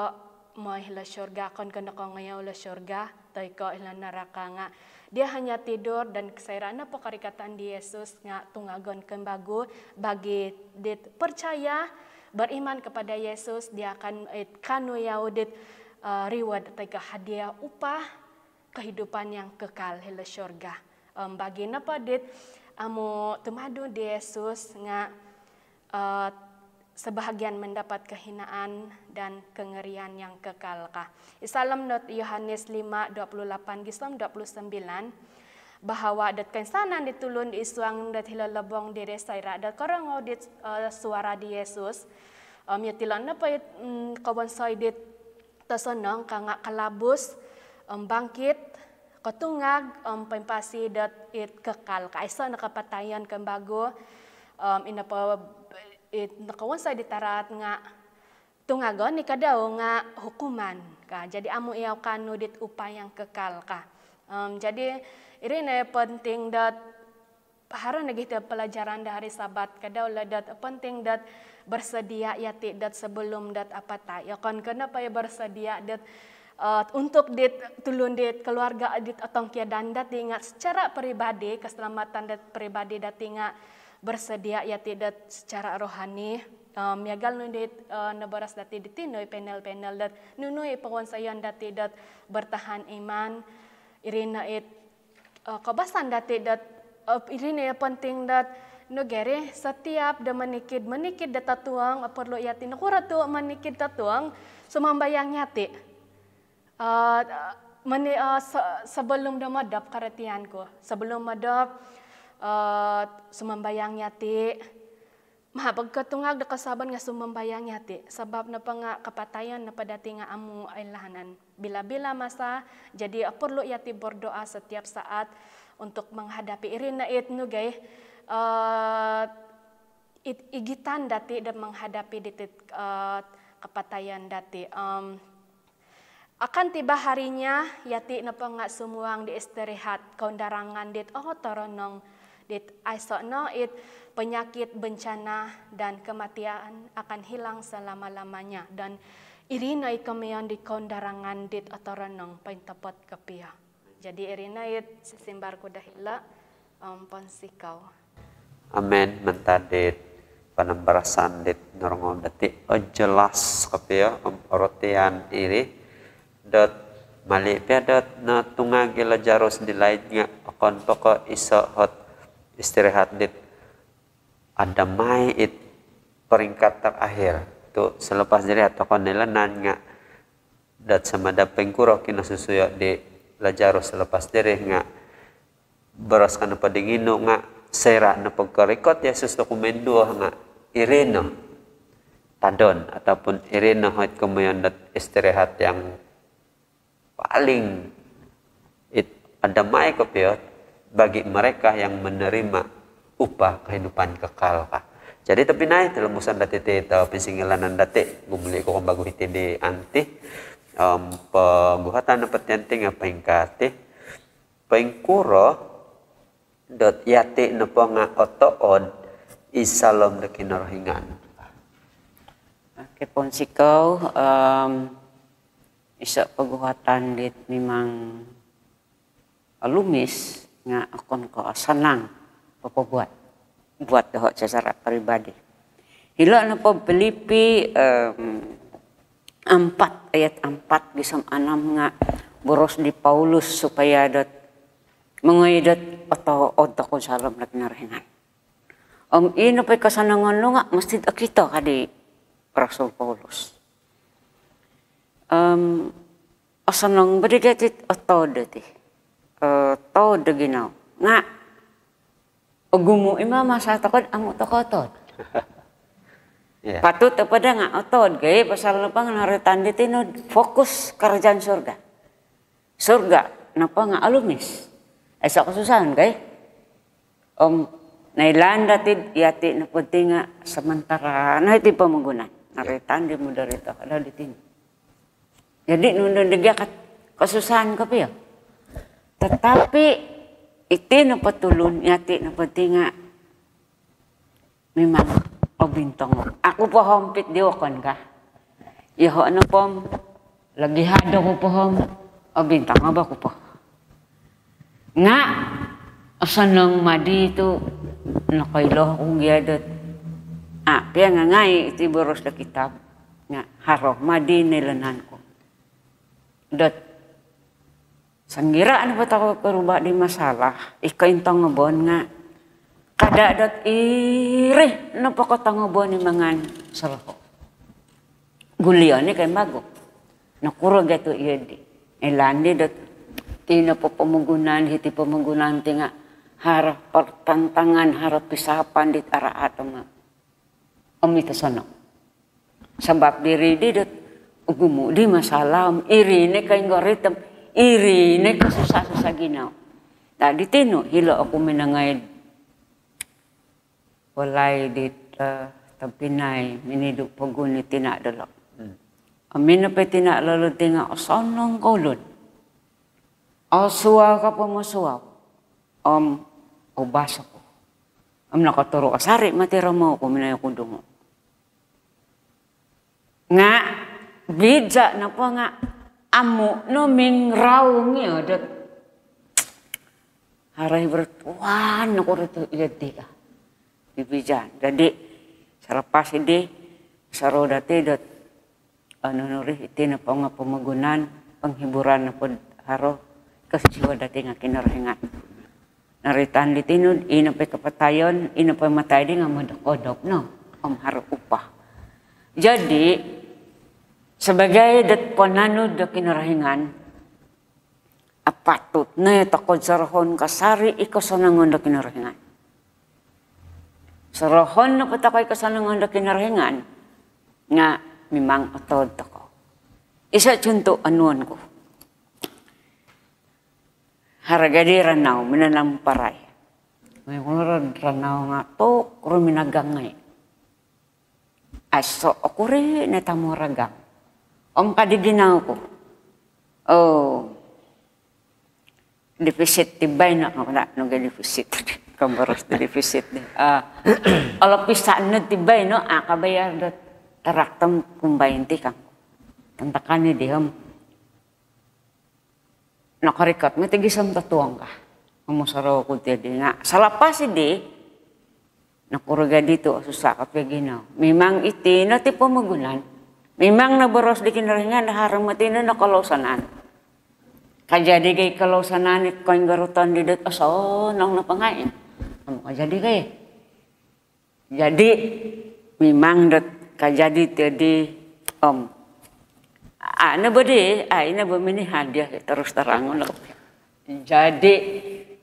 mooi hilo syurga, okon ko nokongoyou hilo syurga toi ko hilo neraka, nga dia hanya tidur, dan soira nopo korikatan di Yesus nga tungagon kembagu. Bagi dit percaya, beriman kepada Yesus, dia akan, eh, kaanu yau dit, eh, reward toi ko hadiah, upah kehidupan yang kekal hilo syurga. Om, bagi nopo dit amu tumanud di Yesus nga, eh, sebahagian mendapat kehinaan dan kengerian yang kekal ka. Id saalom dot Yohanes lima dua puluh lapan gisom dua puluh sembilan, bahawa dot koinsanan di tulun id suang dot hilo lobong diri soira dot korongou dit, eh, suara di Yesus. Om, yatilo nopo it, mm, kowonsoi dit tosonong ka nga kalabus, om, bangkit, kotungag, om, poimpasi dot it kekal ka. Aiso no kapatayon kembagu, om, i nopo it nokowonsoi di taraat nga tungagon i ka dau nga hukuman ka. Jadi amu yau kaanu dit upah yang kekal ka. Om, jadi iri no penting dot haro nogi ti pelajaran do hari Sabat ka dau lo dot penting dot bersedia yati dot sebelum dot apatai. Okon ko nopo i bersedia dot, eh, untuk dit tulun dit keluarga dit otongkiadan dati nga secara peribadi, keselamatan dot peribadi dati nga bersedia yati dot secara rohani. Om, miagal nunu dit, eh, noboros dati di tinu i panel-panel dot nunu i powonsoyon dati dot bertahan iman. Iri no it, eh, koubasan dati dot, eh, iri no i penting dot nogi ri setiap do monikid, monikid do totuong, eh, perlu yati, nokuro tu monikid totuong, sumambayang yati. Eh, moni-, eh, se-, sebelum do modop, karatian ku. Sebelum modop, eh, sumambayang yati. Maha pagkatungag do kosuabon nga sumambayang yati. Sabab nopo nga kapatayon nopo dati nga amu oilaan. Bila-bila masa, jadi, eh, perlu yati berdoa setiap saat untuk menghadapi iri no it nogi, eh, it-, igitan dati do menghadapi dit, eh, Kapatayan dati. Om, akan tiba harinya, yati nopo nga sumuang di istirahat, koundarangan dit otoronong dit aiso no it penyakit, bencana, dan kematian akan hilang selama-lamanya. Dan iri no i komoyon di koundarangan dit otoronong pointopot kopio. Jadi iri no it simbar ku do hilo, om pounsikou. Amen. Mantad dit panambarasan dit norongou dati, oh, jelas kopio om orotian iri dot mali pia dot notungag i Lazarus di laid nga okon po ko iso ot istirahat dit adamai it peringkat terakhir. Tu selepas diri atau ko noilaan nga dot sama ada poingkuro kinosusuyo di Lazarus selepas diri nga boros ka nopo di nginu nga soira nopo korikot Yesus do kumoinduo nga iri no tadon ataupun iri no it komoyon dot istirahat yang paling it adamai kopio bagi mereka yang menerima upah kehidupan kekal ka. Jadi tobpinai, tolombuson dati iti pinsingilaan dati, gumuli ku kembagu hiti di anti, om, poguhatan nopo ti anti nga poingkaa ti, poingkuro dot yati nopo nga otood id saalom do Kinorohingan. Okey, pounsikou, om, iso poguhatan dit memang olumis nga okon ko osonong popobuat buat doho secara peribadi. Hilo nopo Filipi, om, empat ayat empat gisom enam nga boros di Paulus supaya dot mongoi dot otood tokou id saalom do Kinorohingan. Om i nopo i kosonongon nu nga mesti okito ka di Rasul Paulus. Om, osonong bo di dati otood dati. Otood do ginawo. Nga ogumu i ma masa tokou do amu tokou otood. Ya. Patut tokou do nga otood, kai, pasal nopo nga noroitan di tinu fokus kerajaan surga. Surga nopo nga olumis. Aiso kosusaan, kai? Om, noilaan dati, yati nopo ti nga sementara no iti pomogunan. Ya. Noroitan di mudarito kada di tinu. Jadi nunu di gia kat-, kosusaan kopio. Tetapi iti nopo tulun, yati nopo ti nga memang obintong. Au ku po ompit di wokon ka. Yoho nopo om, logi hado ku po om, obintong bo ku po. Nga osonong madi tu nokoilo ku gia dot, a, pia nga ngai iti boros do kitab nga haro madi noilaan ku dot songira nopo tokou koruba di masalah, i kointongobon nga kada dot iri nopo kotongobon i mangan soroho. Gulion i kembagu. Nokuro gia tu iri. Noilaan di dot iti nopo pomogunan, hiti pomogunan ti nga haro pertentangan, haro pisapan dit araat om, om it osonong. Sabab diri di dot ogumu di masalah om iri no i koinggorit om iri no i kosusah-susah ginawo. Dadi tinu hilo oku minongoi do walai dit, eh, tobpinai minidu pogun di tina dolo. Hmm. Om i nopo i tina dolo ti nga osonong ko ulun. Osuau ka pomosuau. Om oubas oku. Om nokoturu kasari mati romou ku minongoi oku dungu. Nga biza nopo nga amu no mingraung io dot haro i bertuan no kuro tu io ti ka. Di biza. Jadi selepas di, saru dati dot, eh, nunu ri, iti nopo nga pomogunan, penghiburan nopo haro, kosusuhuon dati nga Kinorohingan. Noroitan di tinu, i nopo i kapatayon, i nopo i matai di nga modop-odop no om haro upah. Jadi sebagai dot ponanud do Kinorohingan, apatut no tokou sorohon kasari i kosonongon do Kinorohingan. Sorohon nopo tokou i kosonongon do Kinorohingan nga memang otood tokou. Iso contoh onuon ku. Haro gia di ranau minanam parai. Mai kuro ranau nga tu ruminagang ngai. Aiso, okuri no tamu ragang. Om ka di ginawo ku, "Oh, defisit ti baino." Au, kada nogi defisit. Koboros di defisit di. Ah, olopisan no ti baino, ah, kabayar do taraktom kumbain ti kang. Tantakan ni di om nokorikot moti gisom totuong ka. Momusorou ku ti di nga, salapas di, nokuro gia di tu osusa kopio ginawo. Memang iti no ti pomogunan. Memang noboros di Kinorohingan do haro moti no kolousanan. Kajadi gia i kolousanan i koinggorutan di dot osonong nopo nga i. Om kajadi gia i. Jadi, memang dot kajadi ti di, om, ah, ino bo di, ah, ino bo mini hadiah, terus terang no. Jadi,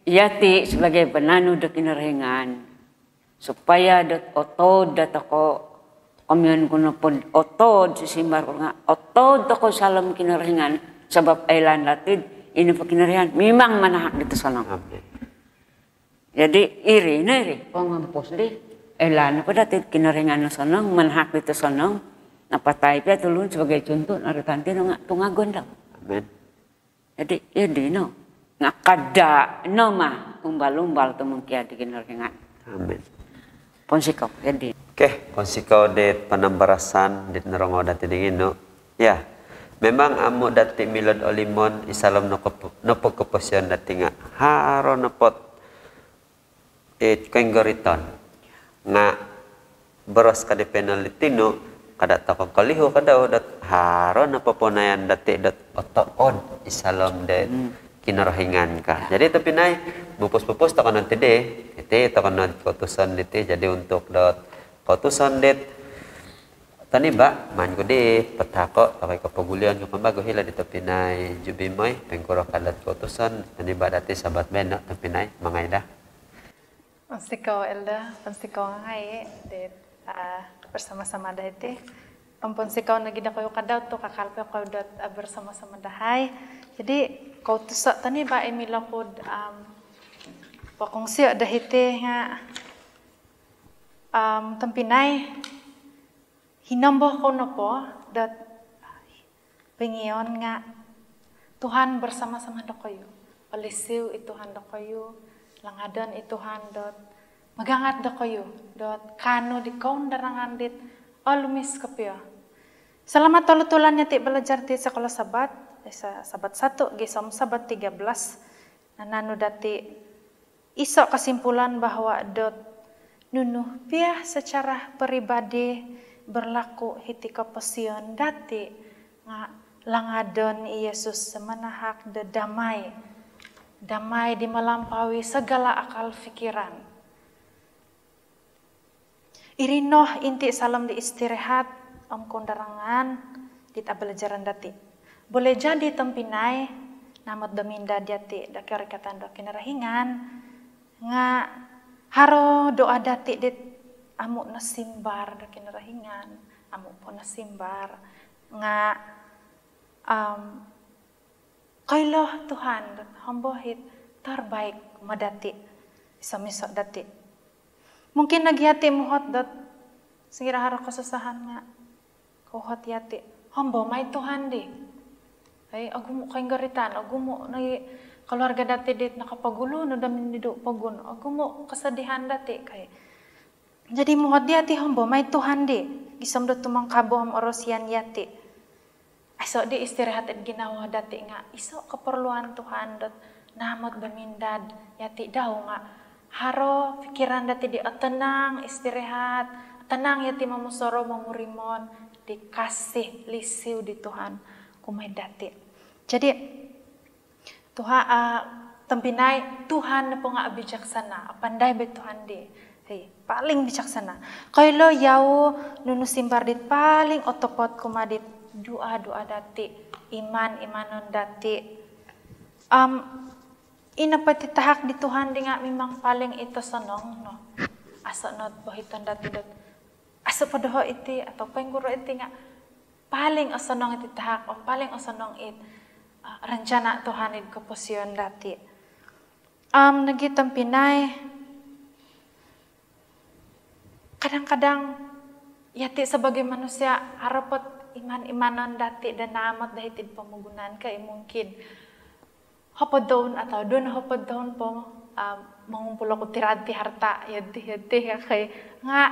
yati sebagai penanu do Kinorohingan, supaya dot otood do tokou, komoyon ku nopo otood, sisimbar ku nga, otood tokou saalom Kinorohingan, sabab oilaan dati, ino po Kinorohingan memang manahak dit osonong. Amin. Jadi, iri no iri, pongompus di. Oilaan nopo dati Kinorohingan nosonong, manahak dit osonong, napatai pia tulun sebagai contoh, noroitan ti no nga tungagon dau. Amin. Jadi, iri no. Nga kada no ma umbal-umbal tumongkiad di Kinorohingan. Amin. Pounsikou, jadi. Okey, pounsikou di panambarasan di norongou dati di ginawo. Ya, memang amu dati milo do olimon id saalom nopo, nopo koposion dati nga haro nopo it koinggoritan. Nga boros ka di panel di tinu, kada tokou kolihu ka dau dot haro nopo ponoyan dati dot otood id saalom di Kinorohingan ka. Jadi tompinai, mupus-pupus tokou no ti di, iti tokou no koutusan diti, jadi untuk dot koutusan dit toniba, maan ku di patahako tokou kopogulion ku kembagu hilo di tompinai Jubimoi, poingkuro ka dot koutusan toniba dati Sabat baino tompinai, mangai da. Pounsikou Elder, pounsikou ngai di, ah, bersama-sama dahai ti. Om pounsikou nogi dokoyu ka dau tu kakal po kou dot, ah, bersama-sama dahai. Jadi, koutuso toniba i milo ku, am, pokongsiou dahai ti nga, am, tompinai, hinombo kou nopo dot pingion nga Tuhan bersama-sama dokoyu. Olisi i Tuhan dokoyu, langadon i Tuhan dot magangat dokoyu, dot kaanu di koundarangan dit olumis kopio. Selama tolu tulan yati belajar di sekolah Sabat, eh, sa-, Sabat satu gisom Sabat tiga belas, nananu dati iso kesimpulan bahawa dot nunu pia secara peribadi berlaku hiti koposion dati nga langadon i Yesus manahak do damai. Damai di melampaui segala akal fikiran. Iri no inti saalom di istirahat om koundarangan dit abalajaran dati. Boleh jadi tompinai, namot do mindad yati do korikatan do Kinorohingan, nga haro doa dati dit amu nosimbar do Kinorohingan, amu po nosimbar, nga, am, koilo Tuhan dot hombo it terbaik ma dati iso-iso dati. Mungkin nogi yati muhot dot, sekira haro kesusahan nga, kouhot yati, hombo mai Tuhan di. Ai, ogumu koinggoritan, ogumu nogi keluarga dati dit nakapagulu no do minidu pogun, ogumu kesedihan dati kai. Jadi muhot yati, hombo mai Tuhan di, gisom do tumangkabo om orosian yati. Aiso di istirahat id ginawo dati nga iso keperluan Tuhan dot namot do mindad yati dau nga haro pikiran dati di otenang, istirahat, tenang yati momusorou, momurimon di kasih lisi di Tuhan kumaa dati. Jadi, Tuhan, ah, tompinai, Tuhan nopo nga bijaksana, pandai bo Tuhan di. Hei, paling bijaksana. Koilo yau nunu simbar dit paling otopot kumaa dit doa-doa dati, iman-imanon dati. Am, i nopo titahak di Tuhan di nga memang paling it osonong no. Aiso no bohiton dati dot aiso po doho iti atau poingkuro iti nga paling osonong it titahak, om paling osonong it, ah, rencana Tuhan id koposion dati. Am, nogi tompinai, kadang-kadang Yati sebagai manusia, haro po ot iman-imanon dati do naamot do hiti'd pomogunan ka, i mungkin hopod toun atau duo nohopod toun po, ah, mongumpul oku tirad ti harta, yati, yati, okey. Nga,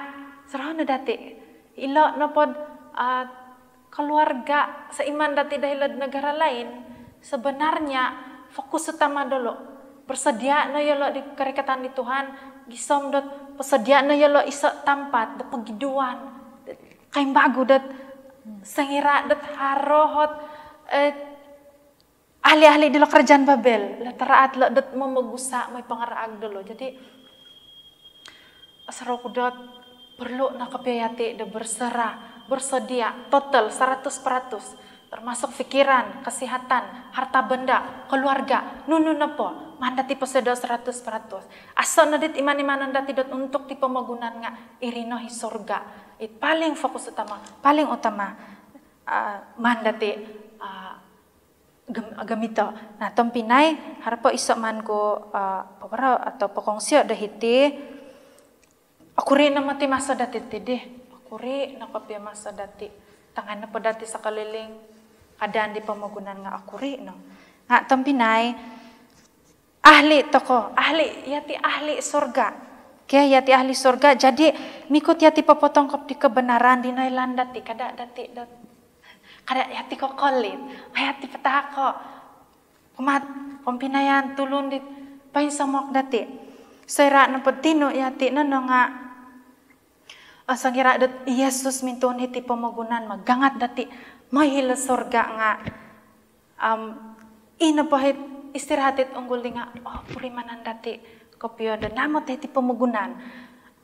sorohon no dati. Ilo nopo'd, ah, keluarga seiman dati do hilo'd negara lain, sebenarnya fokus utama dolo. Bersedia no yolo di kerikatan di Tuhan, gisom dot bersedia no yolo iso tampat do pogiduan. Kaimbagu dot songira dot haro ot, eh, ahli-ahli dilo kerajaan Babel, lah taraat lo dot momogusa moi pangaraag dolo. Jadi, asorou ku dot perlu no kopio yati do berserah, bersedia, total, seratus peratus. Termasuk fikiran, kesihatan, harta benda, keluarga, nunu nopo, maan dati posodo seratus peratus. Aso no dit iman-imanon dati dot untuk ti pomogunan nga, iri no i surga. It paling fokus utama, paling utama, ah, maan dati, ah, gam-, gamito. Nah, tompinai, haro po iso maan ku, ah, poporou atau pokongsiou do hiti. Okuri no moti maso dati ti dii. Okuri no kopio maso dati. Tangai nopo dati sekeliling keadaan di pomogunan nga okuri no. Nga tompinai, ahli tokou, ahli, yati ahli surga. Okey, yati ahli surga. Jadi, mikut yati popotongkop di kebenaran di noilaan dati, kada dati dot, kada yati kokolit, yati patahako. Kumaa tompinai, tulun dit poinsomok dati. Soira nopo tinu yati nono nga, ah, songira dot Yesus mintuun hiti pomogunan, magangat dati moi hilo surga nga, am, i nopo it istirahat it unggul dii nga, oh, purimanan dati kopio do naamot hiti pomogunan.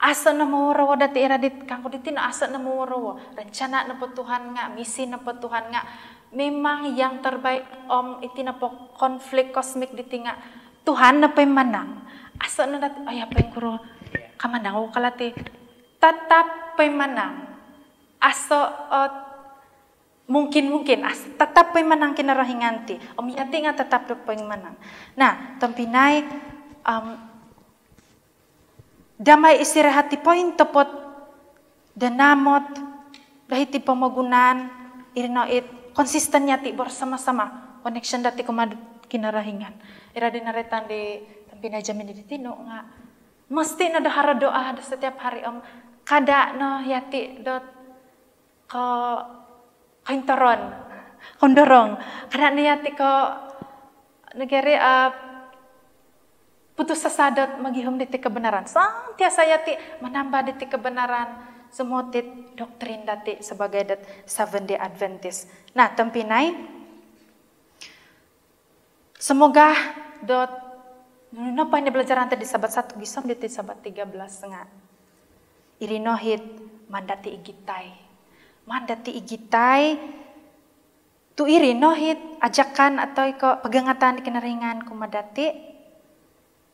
Aso no moworowo dati, iri dit kangku di tinu, aso no moworowo. Rencana nopo Tuhan nga, misi nopo Tuhan nga memang yang terbaik, om iti nopo konflik kosmik diti nga Tuhan nopo i manang. Aso no dati, oh ya, poingkuro, kamanang oku kala ti. Tatap poimanang. Aso ot mungkin-mungkin, as-, tatap poimanang Kinorohingan ti. Om yati nga tatap do poimanang. Nah, tompinai, am, damai istirahat ti pointopot do naamot do hiti pomogunan, iri no it konsisten yati bersama-sama, connection dati kumaa Kinorohingan. Iri di noroitan di tompinai Jamini di tinu nga, mesti no do haro doa do setiap hari, om kada no yati dot ko-, kointoron, kondorong. Kada no yati ko-, nogi iri, ah, putus asa dot mogihum diti kebenaran. Sentiasa yati menambah diti kebenaran, sumoti doktrin dati sebagai dot Seventh Day Adventist. Nah, tompinai, semoga dot nunu nopo i nabalajaran dati Sabat satu gisom diti Sabat tiga belas nga, iri no it maan dati igitai. Maan dati igitai, tu iri no it ajakan atau ko pagangatan di Kinorohingan kumaa dati.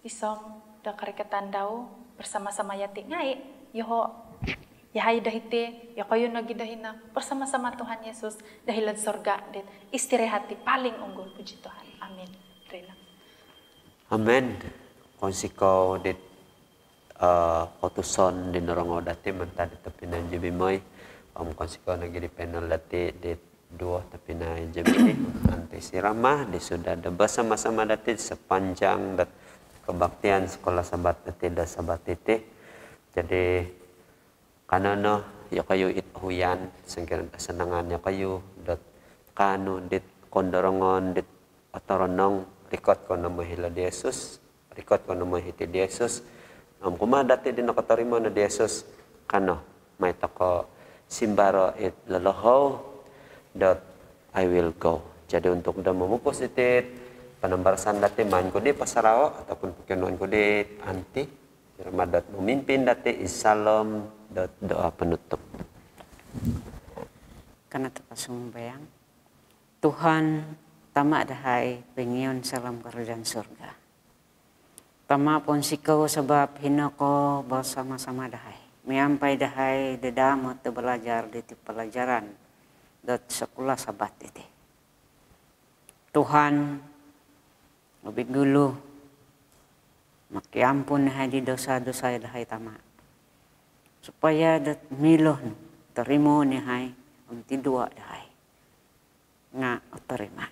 Gisom do korikatan dau, bersama-sama yati ngai, yoho, yahai do hiti, yokoyu nogi do hino, bersama-sama Tuhan Yesus do hilo'd surga dit istirahat ti paling unggul. Puji Tuhan. Amin. Rina. Amin. Kounsikou dit, eh, kotuson di norongou dati mantad di tompinai Jimmy Moy. Om kounsikou nogi di panel dati dit duo tompinai Jimmy, Aunty Sirama, di sudah do bersama-sama dati sepanjang dot kebaktian sekolah Sabat dati do Sabat diti. Jadi, kanou no yokoyu it ohuyan, songkira asanangan yokoyu dot kaanu dit kondorongon dit otoronong, rikot kou no moi hilo'd Yesus, rikot kou no moi hiti'd Yesus. Om kumaa dati di nokotorimo no di Yesus, kanou, mai tokou simbaro it lolohou dot I will go. Jadi untuk do momupus diti panambarasan dati, maan ku di pasarao ataupun pokionuon ku di Aunty Sirama dot memimpin dati id saalom dot doa penutup. Kanou tokou sumambayang. Tuhan, Tama dahai, poingion saalom kerajaan surga. Tama, pounsikou sabab hino ko bersama-sama dahai, miampai dahai do daamot do balajar diti palajaran dot sekolah Sabat diti. Tuhan, obik gulu, mokiampun dahai di dosa-dosa dahai, Tama, supaya dot milo nu torimoon yahai om tindua' dahai nga' otorima'.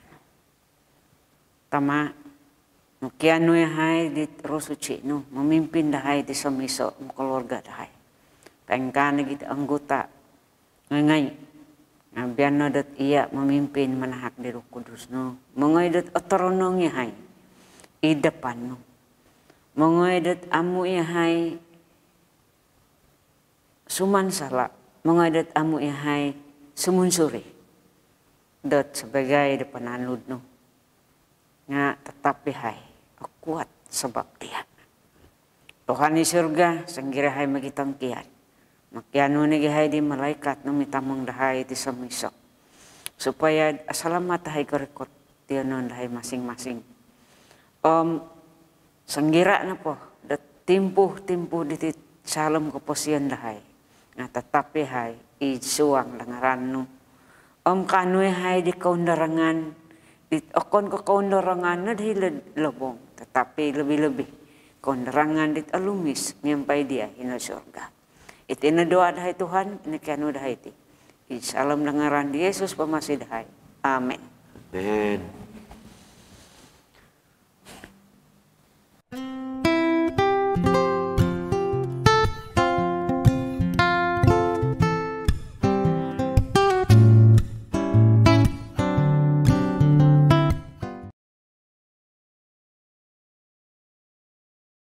Tama', mokianu yahai dit Roh Suci nu mamimpin dahai ti iso-iso om keluarga dahai. Poingkaa nogi' anggota ngai'-ngai', nga' bian no dot iya' mamimpin manahak di Roh Kudus nu, mongoi dot otoronong yahai id dapan nu, mongoi dot amu' yahai sumansala', mongoi dot amu' yahai sumunsuri, dot sabaagi do pananud nu nga' tatap yahai okuat sabab diya'. Tuhan di surga, sanggira yahai mogitongkiad, mokianu nogi' yahai di malaikat nu mitamong dahai ti iso-iso, supaya asalamat yahai korikot tiyonon dahai masing-masing. Om sanggira nopo dot timpu-timpu diti saalom koposion dahai nga' tatap yahai id suang do ngaran nu. Om kaanu yahai di koundarangan dit okon ko' koundarangan nod hilo'd lobong, tatapi lobi-lobi koundarangan dit olumis miampai diya' hino surga. Iti no doa dahai Tuhan, ino kianu dahai ti id saalom do ngaran di Yesus Pomasi dahai. Amin. Amin.